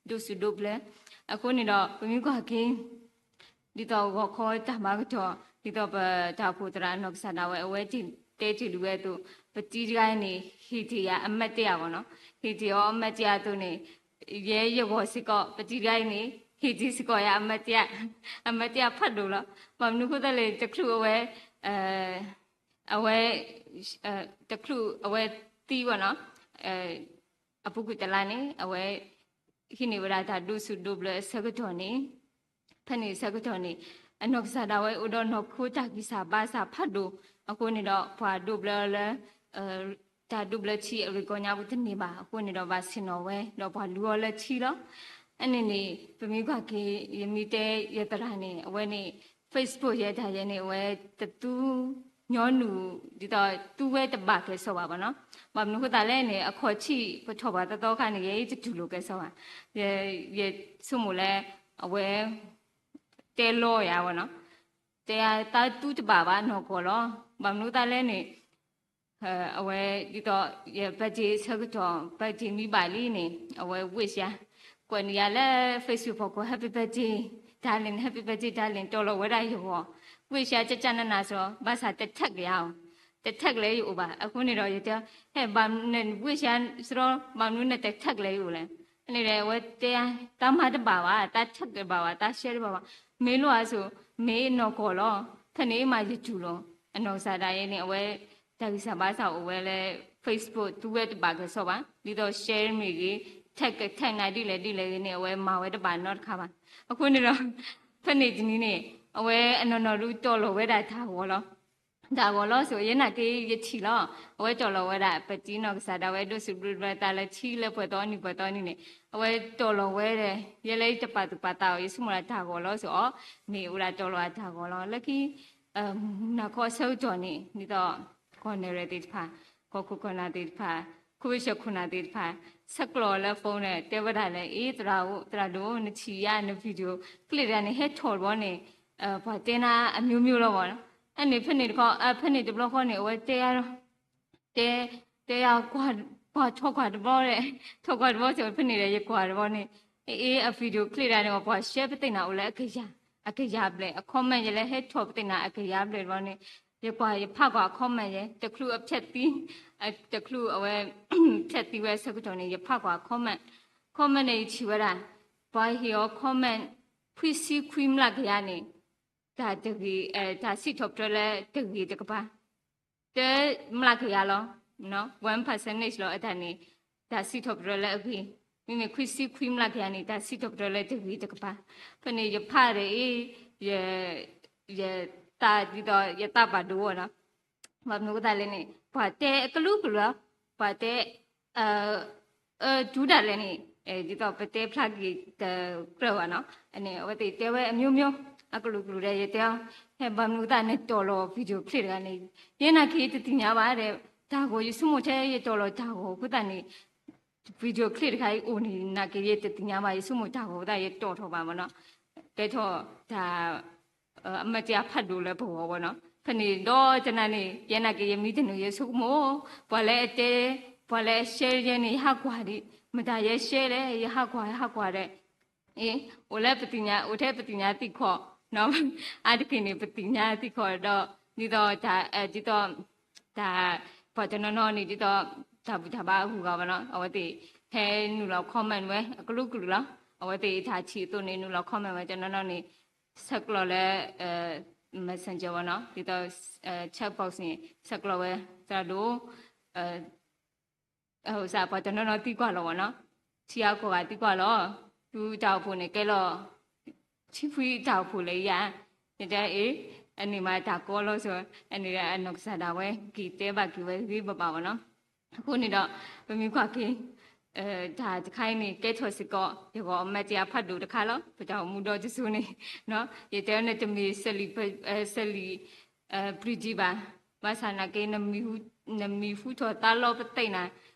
ဒိးစူၣ်ဒိးဘျၢ. အဃိန့ၣ်ဒီး ပမ့ၢ်ကွၢ်က့ၤ ဒ်သိးဂီၤခီတၢ်မၤကတီၢ် ဒ်သိးပတၢ်အိၣ်ဖှိၣ်သရၣ်အနီၢ်ကစၢ်ဒၣ်ဝဲ အဝဲတဲတ့ၢ်လံဝဲအသိး ပတံၤတဂၤန့ၣ် ဟ့ၣ်တ့ၢ်ယၤအမၤတ့ၢ်အါဘၣ်နီၤ, ဟ့ၣ်တ့ၢ်အီၤအမၤတ့ၢ်အါအသိးန့ၣ် ယဲယဂီၢ်စ့ၢ်ကီး ပတံၤတဂၤအံၤန့ၣ် ဟ့ၣ်တ့ၢ်စ့ၢ်ကီးယၤအမၤတ့ၢ်အါ, အမၤတ့ၢ်အါဖးဒိၣ်လီၤ. ဘၣ်မနုၤအဃိသတးလဲၣ် တချုးအဝဲ အဝဲ တချုးအဝဲသံဘၣ်နီၤ, အပူၤကွံာ်တလါန့ၣ် အဝဲ ဟံးန့ၢ်ဝဲဒၣ်တၢ်ဒိးစူၣ်ဒိးဘျၢအဆၢကတီၢ်န့ၣ် ဖဲန့ၣ်အဆၢကတီၢ်န့ၣ် အနီၢ်ကစၢ်ဒၣ်ဝဲအိၣ်ဒီးနီၢ်ခိတၢ်ဂံၢ်စၢ်ဘါစၢ်ဖးဒိၣ်, အဃိန့ၣ်ဒီး ပှၤဒိးဘျၢအီၤလၢ တၢ်ဒိးဘျၢထံအရ့ၣ်ကီၢ်ညါပူၤတန့ၢ်ဘၣ်, အဃိန့ၣ်ဒီးဘၣ်ဆ့ၣ်နီၤဝဲ ဒီးပှၤလူအီၤလၢထံလီၤ. အန့ၣ်န့ၣ် ပမ့ၢ်ကွၢ်က့ၤ ယမ့ၢ်တဲယသရၣ်န့ၣ် အဝဲန့ၣ် Facebook ယဲတၢ်ယဲန့ၣ် အဝဲတသူညီနုၢ် ဒ်သိးသူဝဲတဘၣ်ကဲစီၤဘၣ်ဘၣ်နီၤ. ဘၣ်မနုၤအဃိသတးလဲၣ်န့ၣ် အခီၣ်ထံးပထီၣ်ဘၣ်သီသီခါန့ၣ် ယဲတတူၢ်လိာ်ကဲစီၤဘၣ်. ယဆိကမိၣ်လၢ အဝဲ တဲလီၤယၤဘၣ်နီၤ, တဲယၤသးသူတဘၣ်ဘၣ်နီၢ်ကီၢ်လီၤ. ဘၣ်မနုၤအဃိသတးလဲၣ်န့ၣ် အဝဲဒ်သိး ယ birthday အဆၢကတီၢ် birthday မ့ၢ်ဘၣ်လံန့ၣ် အဝဲ wish ယၤ, ကွဲးန့ၢ်ယၤလၢ Facebook ဖီခိၣ် Happy birthday darling, Happy birthday darling တီၢ်လီၤဝဲဒၣ်ယဂီၢ်, wish ယၤကကနနၤစီၤ ဘၣ်ဆၣ်တ tag ယၤအီၤ, တ tag လၢယအိၣ်ဘၣ်. အဃိန့ၣ်ဒီး ယတဲ ဟဲဘၣ်န wish ယၤစီၤ ဘၣ်မနုၤနတ tag လၢယအိၣ်လဲၣ်. န့ၣ်ဒီး အဝဲတဲ တၢ်မၤတဘၣ်ဘၣ်, တၢ် tag တဘၣ်ဘၣ်, တၢ် share တဘၣ်ဘၣ် မ့ၢ်လိၣ်ဧါဆိ, မ့ၢ်နီၢ်ကီၢ်လီၤ, ဖဲန့ၣ်မးယတူၢ်လီၤ. အနီၢ်ကစၢ်ဒၣ်ယဲန့ၣ် အဝဲ တၢ်ဂံၢ်စၢ်ဘါစၢ်အိၣ်ဝဲလၢ Facebook သူဝဲတဘၣ်ကစီၣ်ဘၣ်, ဒ်သိး share မ့ၢ်ဂ့ၤ, tag tag နၤဒ်လဲၣ်ဒ်လဲၣ်ဂ့ၤန့ၣ် အဝဲမၤဝဲတဘၣ်နီတခါဘၣ်. အဃိန့ၣ်ဒီး ဖဲန့ၣ်တနံၤန့ၣ် အဝဲအနီၢ်နီၢ်ဒုးတီၢ်လီၤဝဲဒၣ်တၢ်ဂီၤလီၤ. တၢ်ဂီၤလီၤဆိ ယဲနာ်က့ၤယထံၣ်လီၤ. အဝဲတီၢ်လီၤဝဲဒၣ် ပတံနီၢ်ကစၢ်ဒၣ်ဝဲဒိးစံးဘျုးဘၣ်သးလၢထံလၢပှဲၤသီနံၤပှဲၤသီနံၤန့ၣ်, အဝဲတီၢ်လီၤဝဲဒီး ယဲလၢယတပာ်သူၣ်ပာ်သးအီၤ ယဆိကမိၣ်ဒၣ်တၢ်ဂီၤလီၤဆိအီၤ, မ့ၢ်အိၣ်ဒၣ်တီၢ်လီၤအတၢ်ဂီၤလီၤ. လၢခံ မုၢ်နၤခီအဆၢကတီၢ်န့ၣ် ဒ်သိး ကီၢ်နဲၣ်ရဲၣ်သ့ၣ်တဖၣ်, ကီၢ်ခိၣ်ကီၢ်နၢ်သ့ၣ်တဖၣ်, ခိၣ်ဆၢခိၣ်နၢ်သ့ၣ်တဖၣ် ဆဲးကျိးလၢ phone န့ၣ် တဲဝဲဒၣ်လၢ အ့ သရၣ်ဒိၣ် နထံၣ်ယါ န video clip တဂၤန့ၣ် ဟဲထီၣ်တဘျီန့ၣ် ပှၤတဲနၤအမျိုးမျိုးလီၤဘၣ်. အန့ၣ်ဖဲန့ၣ်တခီ ဖဲန့ၣ်တဘျီ ဃီန့ၣ် အဝဲတဲ တဲ တဲယၤ ကွၢ်ထီၣ်ကွၢ်တဘျီဒီး ထီၣ်ကွၢ်တဘျီဆိ ဖဲန့ၣ်ဒီး ယကွၢ်တဘျီန့ၣ် အ့ အ video clip တဂၤန့ၣ် ပှၤ share ပသ့ၣ်နၤအိၣ်လၢအကယၤ, အကယၤဘျဲၣ်, အ comment ယဲလၢဟဲထီၣ်ပသ့ၣ်နၤအကယၤဘျဲၣ်တဘျီန့ၣ် ယကွၢ်ယဖးကွၢ်အ comment ယဲ, တချုးအဖျဲးသံ, တချုးအဝဲ ဖျဲးသံဝဲအဆၢကတီၢ်န့ၣ် ယဖးကွၢ်အ comment, comment န့ၣ် ယထံၣ်ဝဲဒၣ် ပှၤဟ့ၣ်အီၤ comment ခွံဆံခွံမျးကယၤန့ၣ် တၢ်တဂ့ၤ, တၢ်စံးထီၣ်ပတြၢၤလၢတဂ့ၤတကပၤ, တမျးကယၤလီၤ, one percentage လီၤ. အတၢ်န့ၣ် တၢ်စံးထီၣ်ပတြၢၤလၢအဂ့ၤ, မ့မ့ၢ်ခွံဆံခွံမျးကယၤန့ၣ် တၢ်စံးထီၣ်ပတြၢၤလၢတဂ့ၤတကပၤ. ဖဲန့ၣ် ယဖးဒီးအ့ ယသးဒ်သိး ယသးဘၣ်ဒိအီၤနီၤ. ဘၣ်မနုၤအဃိသတးလဲၣ်န့ၣ် ပှၤတဲအကလုာ်ကလုာ်လီၤ, ပှၤတဲ အၢ တုၤဒၣ်လဲာ်န့ၣ် ဒ်သိးပတဲဖျါက့ၤတကြၢးဘၣ်နီၤ, အန့ၣ် အဝဲသ့ၣ်တဲဝဲအမျိုးမျိုး အကလုာ်ကလုာ်ဒီး ယတဲအီၤ ဟဲ ဘၣ်မနုၤအဃိသတးနတီၢ်လီၤ video clip တဂၤန့ၣ်, ယဲနာ်က့ၤတသ့ၣ်ညါဘၣ်ဒီး တၢ်ဂီၤ ယဆိကမိၣ်ထဲယတီၢ်လီၤတၢ်ဂီၤအဃိသတးန့ၣ် video clip တခါအံၤအိၣ်န့ၣ် နာ်က့ၤယတသ့ၣ်ညါဘၣ်, ယဆိကမိၣ်တၢ်ဂီၤအဃိသတး ယတီၢ်ထီၣ်ဘၣ်မ့ၢ်နီၤ, ကဲထီၣ်တၢ် အမတယၤဖးဒိၣ်လၢပဂီၢ်ဘၣ်နီၤ. ဖဲန့ၣ်ဒီးတနၤန့ၣ် ယဲနာ်က့ၤယမံတနုာ် ယဆိကမိၣ် ပှၤလၢအတဲ ပှၤလၢအ share ယဲန့ၣ် ယဟးကွၢ်ဒံး, မတၤယဲ share လဲၣ် ယဟးကွၢ် ယဟးကွၢ်ဒီး အ့ အိၣ်လၢပသ့ၣ်ညါ အိၣ်ထဲပသ့ၣ်ညါသံၣ်ခီၣ်နီၤ, အါတက့ၢ်န့ၣ် ပသ့ၣ်ညါသံၣ်ခီၣ်ဒီး ဒ်သိးတၢ် ဒ်သိး တၢ် ပှၤတနီၤနီၤန့ၣ် ဒ်သိး တၢ်ဘူၣ်တၢ်ဘါအဂုၤအဂၤဘၣ်နီၤ, အဝဲသ့ၣ် ဟဲနုာ်လီၤ comment ဝဲအကလုာ်ကလုာ်လီၤ. အဝဲသ့ၣ်တၢ်ထံၣ်အသိးန့ၣ် နုာ်လီၤ comment ဝဲတနီၤနီၤန့ၣ် ဆဲးကျိးလၢ messenger ဘၣ်နီၤ, ဒ်သိး chat box န့ၣ် ဆဲးကျိးဝဲ သရၣ်ဒိၣ် စး ပှၤတနီၤနီၤသံကွၢ်လီၤဘၣ်နီၤ, ထံအါကီၢ်ဂၤသံကွၢ်လီၤ, သုတၢ်အိၣ်ဖှိၣ်န့ၣ်ကဲလီၤ ထံဖှံတၢ်အိၣ်ဖှိၣ်လၢယၤ, ယတဲအ့ အန့ၣ်မးတၢ်ကီလီၤဆိ, အန့ၣ်ဒီးအနီၢ်ကစၢ်ဒၣ်ဝဲ က့ၤတဲဘၣ်က့ၤဝဲဂ့ၤဘၣ်ဘၣ်ဘၣ်နီၤ. အဃိန့ၣ်ဒီး ပမ့ၢ်ကွၢ်က့ၤ တၢ်တခါအံၤန့ၣ် ကဲထီၣ်စ့ၢ်ကီး ယဂီၢ်အမတယၤဖးဒိၣ်တခါလီၤ. ပတၢ်အိၣ်မူဒီတစိၤန့ၣ် ယတဲန့ၣ်တမ့ၢ် စလံး ပျံၤဒံးဘၣ်, ဘၣ်ဆၣ်နာ်က့ နမံၤဟူထီၣ်သါလီၤပသ့ၣ်နၤ,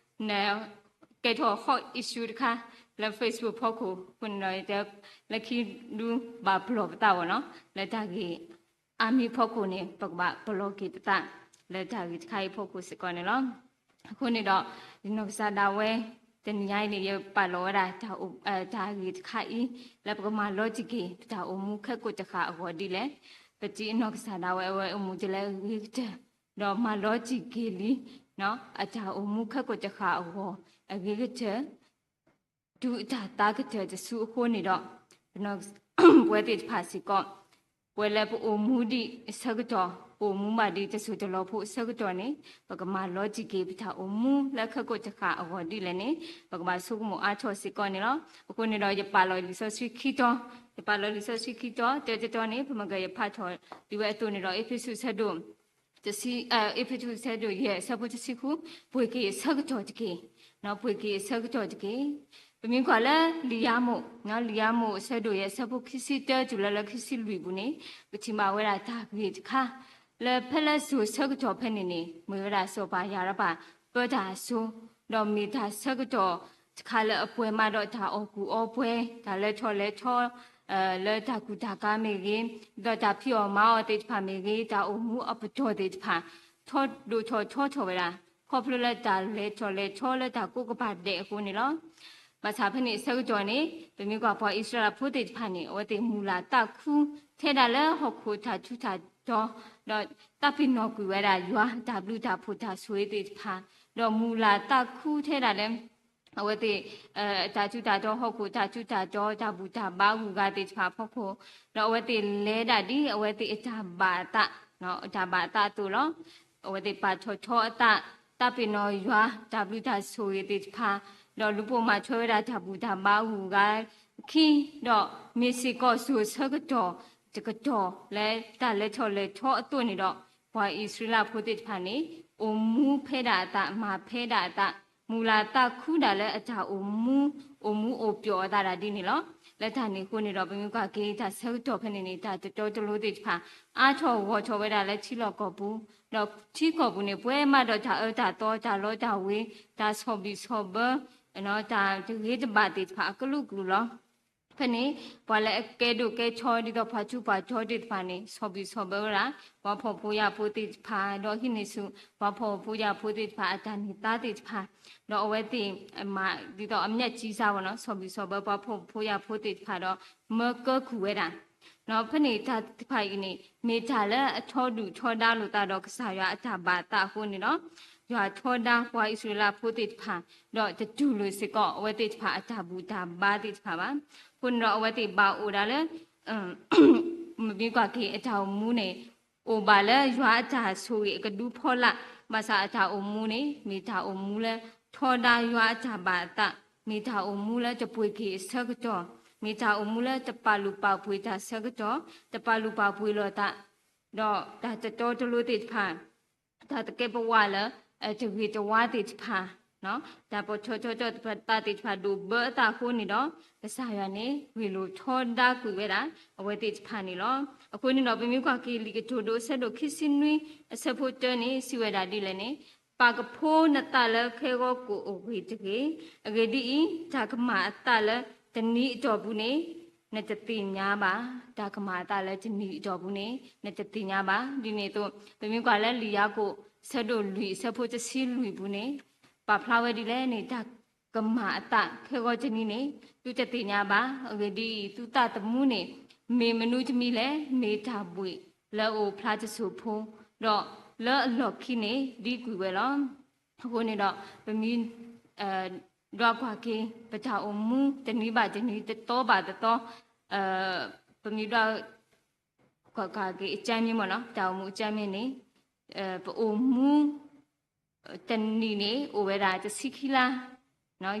နကဲထီၣ် hot issue တခါ လၢ Facebook ဖီခိၣ်, အဃိန့ၣ်ဒီး ယတဲ လၢခံဒုးဘၣ်ပလီၢ်ပသးဘၣ်နီၤ, လၢတၢ်ဂ့ၢ်အါမံၤဖီခိၣ်န့ၣ် ပကဘၣ်ပလီၢ်က့ၤပသး လၢတၢ်ဂ့ၢ်တခါအံၤဖီခိၣ်စ့ၢ်ကီးန့ၣ်လီၤ. အဃိန့ၣ်ဒီး ယနီၢ်ကစၢ်ဒၣ်ဝဲ တနံၤညါအံၤန့ၣ် ယပာ်လီၤဝဲဒၣ် တၢ်ဂ့ၢ်တခါအံၤ လၢပကမၤလီၤတံၢ်က့ၤ ပတၢ်အိၣ်မူခဲကိာ်တဃၣ်အဂီၢ်ဒ်လဲၣ်. ပတံအနီၢ်ကစၢ်ဒၣ်ဝဲ အဝဲအိၣ်မူဒ်လဲၣ်အဂ့ၤကတၢၢ်, ဒီးမၤလီၤတံၢ်က့ၤလံ အတၢ်အိၣ်မူခဲကိာ်တဃၣ်အဂီၢ် အဂ့ၤကတၢၢ် တုၤအတၢ်သါကတၢၢ်တစုအဃိန့ၣ်ဒီး ပဝဲသ့ၣ်တဖၣ်စ့ၢ်ကီး ပဝဲလၢပအိၣ်မူဒံးအဆၢကတီၢ် ပအိၣ်မူဘၣ်ဒံးတစိၢ်တလီၢ်ဖိအဆၢကတီၢ်န့ၣ် ပကမၤလီၤတံၢ်က့ၤ ပတၢ်အိၣ်မူလၢခဲကိာ်တဃၣ်အဂီၢ်ဒ်လဲၣ်န့ၣ် ပကဘၣ်ဆိကမိၣ်အါထီၣ်စ့ၢ်ကီးန့ၣ်လီၤ. အဃိန့ၣ်ဒီး ယပာ်လီၤလံာ်စီဆှံခံတီၤ, ယပာ်လီၤလံာ်စီဆှံခံတီၤ, တၢတတီၤန့ၣ် ပမ့ၢ်ကယဖးထီၣ်ဒ်ဝဲအသိးန့ၣ်ဒီး အ့းဖ့းစူးအဆၢဒိၣ် တဆံ, အ့းဖ့းစူးအဆၢဒိၣ်ယဲၢ် အဆၢဖိတဆံဃု, ပှ့ၤက့ၤအဆၢကတီၢ်တက့ၢ်, ပှ့ၤက့ၤအဆၢကတီၢ်တက့ၢ်. ပမ့ၢ်ကွၢ်လၢလံာ်ယၤမိၣ်, လံာ်ယၤမိၣ်အဆၢဒိၣ်ယဲၢ် အဆၢဖိခံဆံတၢတုၤလၢလၢခံဆံလွံၢ်ပူၤန့ၣ် ပထံၣ်ဘၣ်ဝဲဒၣ်တၢ်ဂ့ၢ်တခါ လၢဖဲလၢစိၤဆၢကတီၢ်ဖဲန့ၣ်န့ၣ် မ့ၢ်ဝဲဒၣ်စီၤပၤယၤရဘၣ် ပၢတၢ်အစိၤ, ဒီးမ့ၢ်တၢ်ဆၢကတီၢ်တခါလၢအပှဲၤမးဒီးတၢ်အီၣ်ကူၣ်အီပှဲၤ, တၢ်လဲၤထီၣ်လဲၤထီ လၢတၢ်ကူၣ်တၢ်ကၤမ့ၢ်ဂ့ၤ, ဒီးတၢ်ဖံးအီၣ်မၤအီၣ်သ့ၣ်တဖၣ်မ့ၢ်ဂ့ၤ, တၢ်အိၣ်မူအပတီၢ်သ့ၣ်တဖၣ် ထီဒိၣ်ထီၣ်ထီထီၣ်ဝဲဒၣ် ခီဖျိလၢတၢ်လဲၤထီၣ်လဲၤထီလၢတၢ်ကိးကပၤဒဲးအဃိန့ၣ်လီၤ. ဘၣ်ဆၣ်ဖဲန့ၣ်အဆၢကတီၢ်န့ၣ် ပမ့ၢ်ကွၢ်ပှၤအံၣ်စရ့လးဖိသ့ၣ်တဖၣ်န့ၣ် အဝဲသ့ၣ်မုၢ်လၢ်သးခုထဲဒၣ်လၢဟီၣ်ခိၣ်တၢ်ထူးတၢ်တီၤ, ဒီးသးပ့ၤနီၣ်ကွံာ်ဝဲဒၣ်ယွၤ တၢ်ဘျုးတၢ်ဖှိၣ်တၢ်ဆိၣ်ဂ့ၤသ့ၣ်တဖၣ်, ဒီးမုၢ်လၢ်သးခုထဲဒၣ်လၢ အဝဲသ့ၣ် တၢ်ထူးတၢ်တီၤ ဟီၣ်ခိၣ်တၢ်ထူးတၢ်တီၤ တၢ်ဘူၣ်တၢ်ဘါဂုၤဂၤသ့ၣ်တဖၣ်အဖီခိၣ်, ဒီးအဝဲသ့ၣ်လဲၤဒၣ်ဒ်အဝဲသ့ၣ်အတၢ်ဘၣ်အသး, အတၢ်ဘၣ်အသးအသိးလီၤ. အဝဲသ့ၣ်ပာ်ထီၣ်ထီအသး, တၢ်ပ့ၤနီၣ်ယွၤ တၢ်ဘျုးတၢ်ဆိၣ်ဂ့ၤသ့ၣ်တဖၣ်, ဒီးလူၤပိာ်မၤထွဲဝဲဒၣ်တၢ်ဘူၣ်တၢ်ဘါဂုၤဂၤခံ, ဒီးမ့ၢ်စ့ၢ်ကီးစိၤဆၢကတီၢ်တကတီၢ်လၢတၢ်လဲၤထီၣ်လဲၤထီအသိးန့ၣ်ဒီး ပှၤအံၣ်စရ့လးဖိသ့ၣ်တဖၣ်န့ၣ် အိၣ်မူဖဲဒၣ်အသး မၤဖဲဒၣ်အသး, မုၢ်လၢ်သးခုဒၣ်လၢအတၢ်အိၣ်မူ, အိၣ်မူအိၣ်ပျီၣ်အသးဒၣ်ဒ်န့ၣ်လီၤ. လၢတၢ်န့ၣ်အဃိန့ၣ်ဒီး ပမ့ၢ်ကွၢ်က့ၤတၢ်ဆၢကတီၢ်ဖဲန့ၣ်န့ၣ် တၢ်တတီတလိၤသ့ၣ်တဖၣ် အါထီၣ်ဂီၢ်ထီၣ်ဝဲဒၣ်လၢထံလီၢ်ကီၢ်ပူၤ, ဒီးထံကီၢ်ပူၤန့ၣ် ပှဲၤမးဒီးတၢ်အၢတၢ်သီ တၢ်လီတၢ်ဝ့ၤ တၢ်ဆီၣ်ဘံၣ်ဆီၣ်ဘၢ တၢ်တဂ့ၤတဘၣ်သ့ၣ်တဖၣ်အကလုာ်ကလုာ်လီၤ. ဖဲန့ၣ် ပှၤလၢအကဲဒိၣ်ကဲထီ ဒ်သိးပှၤထူးပှၤတီၤသ့ၣ်တဖၣ်န့ၣ် ဆီၣ်ဘံၣ်ဆီၣ်ဘၢဝဲဒၣ် ပှၤဖှီၣ်ဖိယာ်ဖိသ့ၣ်တဖၣ် ဒီးဟံးန့ၢ်ဆူၣ် ပှၤဖှီၣ်ဖိယာ်ဖိသ့ၣ်တဖၣ်အတၢ်န့ၢ်သါသ့ၣ်တဖၣ်, ဒီးအဝဲသ့ၣ် ဒ်သိးအမျၢ်ကံစါဝဲနီၤ ဆီၣ်ဘံၣ်ဆီၣ်ဘၢပှၤဖှီၣ်ဖိယာ်ဖိသ့ၣ်တဖၣ်ဒီး မၢကၢကုၢ်ဝဲဒၣ် ဖဲန့ၣ်တၢ်တဖၣ်အံၤန့ၣ် မ့ၢ်တၢ်လၢအထီဒုၣ်ထီဒါလိာ်သးဒီးကစၢ်ယွၤအတၢ်ဘၣ်အသးအဃိန့ၣ်ဒီး ယွၤထီဒါပှၤအံၣ်စရ့လးဖိသ့ၣ်တဖၣ် ဒီးတတူၢ်လိာ်စ့ၢ်ကီးအဝဲသ့ၣ်တဖၣ်အတၢ်ဘူၣ်တၢ်ဘါသ့ၣ်တဖၣ်ဘၣ်. အဃိန့ၣ်ဒီးအဝဲသ့ၣ်ဘၣ်အိၣ်ဒၣ်လၢ မ့ၢ်ကွၢ်က့ၤအတၢ်အိၣ်မူန့ၣ် အိၣ်ဘၣ်လၢယွၤအတၢ်ဆိၣ်ဂ့ၤအကဒုဖီလာ်, ဘၣ်ဆၣ်အတၢ်အိၣ်မူန့ၣ် မ့ၢ်တၢ်အိၣ်မူလၢထီဒါယွၤအတၢ်ဘၣ်အသး, မ့ၢ်တၢ်အိၣ်မူလၢတပှ့ၤက့ၤအဆၢကတီၢ်, မ့ၢ်တၢ်အိၣ်မူလၢတပာ်လုၢ်ပာ်ပှ့ၤတၢ်ဆၢကတီၢ်, တပာ်လုၢ်ပာ်ပှ့ၤလိာ်သး, ဒီးတၢ်တတီတလိၤသ့ၣ်တဖၣ် တၢ်သကဲးပဝးလၢ တဂ့ၤတဝါသ့ၣ်တဖၣ်, တၢ်ပီးထီထီထီၣ်သ့ၣ်တဖၣ်ဒိၣ်ဘၢအသးအဃိန့ၣ်ဒီး ကစၢ်ယွၤန့ၣ် ဂ့ၢ်လိာ်ထီဒါကွံာ်ဝဲဒၣ် အဝဲသ့ၣ်တဖၣ်န့ၣ်လီၤ. အဃိန့ၣ်ဒီး ပမ့ၢ်ကွၢ်က့ၤလံာ်ကတိၤဒိအဆၢဒိၣ်ခံဆံနွံ အဆၢဖိတၢန့ၣ် စံးဝဲဒၣ်ဒ်လဲၣ်န့ၣ်, ပာ်ကဖိနသးလၢခဲဂီၤကိၣ်အဂ့ၢ်တဂ့ၤ, အဂ့ၢ်ဒ်အံၤ, တၢ်ကမၣ်အသးလၢတနံၤအတီၢ်ပူၤန့ၣ် နတသ့ၣ်ညါဘၣ်, တၢ်ကမၣ်အသးလၢတနံၤအတီၢ်ပူၤန့ၣ် နတသ့ၣ်ညါဘၣ်. ဒ်န့ၣ်အသိး ပမ့ၢ်ကွၢ်လၢလံာ်ယၤကိာ် ဆၢဒိၣ်လွံၢ် အဆၢဖိတဆံလွံၢ်ပူၤန့ၣ် ပာ်ဖျါဝဲဒ်လဲၣ်န့ၣ် တၢ်ကမၣ်အသးခဲဂီၤတနံၤန့ၣ် သုတသ့ၣ်ညါဘၣ်. အဂ့ၢ်ဒ်အံၤ, သုသးသမူန့ၣ် မ့ၢ်မနုၤတမံၤလဲၣ်, မ့ၢ်တၢ်ဘှံးလၢအအိၣ်ဖျါတစိၢ်ဖိ, ဒီးလၢအလီၢ်ခံန့ၣ် ဒံကွံာ်ဝဲလီၤ. အဃိန့ၣ်ဒီး ပမ့ၢ် ဒွးကွၢ်က့ၤ ပတၢ်အိၣ်မူတနံၤဘၣ်တနံၤ တသီဘၣ်တသီ, ပမ့ၢ်ဒွး ကွၢ်က့ၤအကြမ်းမျဉ်းမ့ၢ်နီၤ တၢ်အိၣ်မူအကြမ်းမျဉ်းန့ၣ် ပအိၣ်မူ တနံၤန့ၣ် အိၣ်ဝဲဒၣ်တဆံခံလါ,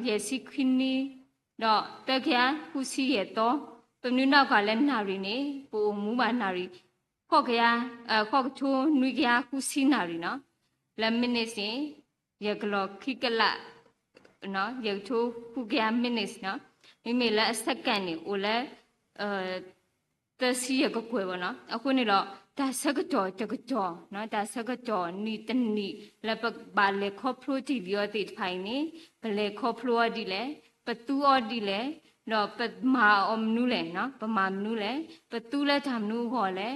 ယဲၢ်ဆံခွံနံၣ်, ဒီးသၢကယၤဃုဆံယဲၢ်သီ, ပမ့ၢ်ဒွးကွၢ်လၢနၣ်ရံၣ်န့ၣ် ပအိၣ်မူဘၣ်နၣ်ရံၣ် ဃိးကယၤ, ဃိးကထိနွံကယၤဃုဆံနၣ်ရံၣ်နီၤ, လၢ minutes န့ၣ် ယဲၢ်ကလီၢ်ခံကလး ယဲၢ်ကထိဃုကယၤ minutes နီၤ, မ့မ့ၢ်လၢအ second န့ၣ် အိၣ်လၢ သၢဆံယဲၢ်ကကွဲၢ်ဘၣ်နီၤ. အဃိန့ၣ်ဒီး တၢ်ဆၢကတီၢ်တကတီၢ်, တၢ်ဆၢကတီၢ်နံၤတနံၤ လၢပဘၣ်လဲၤခီဖျိတ့ၢ်လံအီၤသ့ၣ်တဖၣ်အံၤန့ၣ် ပလဲၤခီဖျိအီၤဒ်လဲၣ်, ပသူအီၤဒ်လဲၣ်, ဒီးပမၤအီၤမနုၤလဲၣ်, ပမၤမနုၤလဲၣ်, ပသူလၢတၢ်မနုၤအဂီၢ်လဲၣ်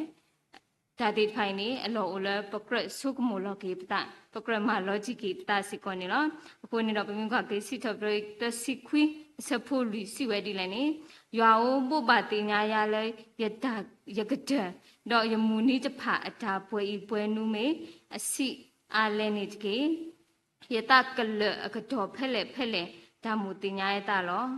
တၢ်သ့ၣ်တဖၣ်အံၤန့ၣ် အလီၢ်အိၣ်လၢပကြၢးဆိကမိၣ်လီၤက့ၤပသး, ပကြၢးမၤလီၤတံၢ်က့ၤပသးစ့ၢ်ကီးန့ၣ်လီၤ. အဃိန့ၣ်ဒီး ပမ့ၢ်ကွၢ်က့ၤစံးထီၣ်ပတြၢၤ သၢဆံခွံ အဆၢဖိလွံၢ် စံးဝဲဒ်လဲၣ်န့ၣ်, ယွၤဧၢ, ဘိးဘၣ်သ့ၣ်ညါယၤလၢ ယတၢ် ယကတၢၢ်, ဒီးယမုၢ်နံၤတဖၣ်အတၢ်ပှဲၤအံၣ်ပှဲၤနူၤမ့ၢ် အဆံးအါလဲၣ်န့ၣ်တက့ၢ်. ယသးကလၢာ်အကတီၢ်ဖဲလဲၣ်ဖဲလဲၣ် တၢ်မိၣ်သ့ၣ်ညါယသးလီၤ.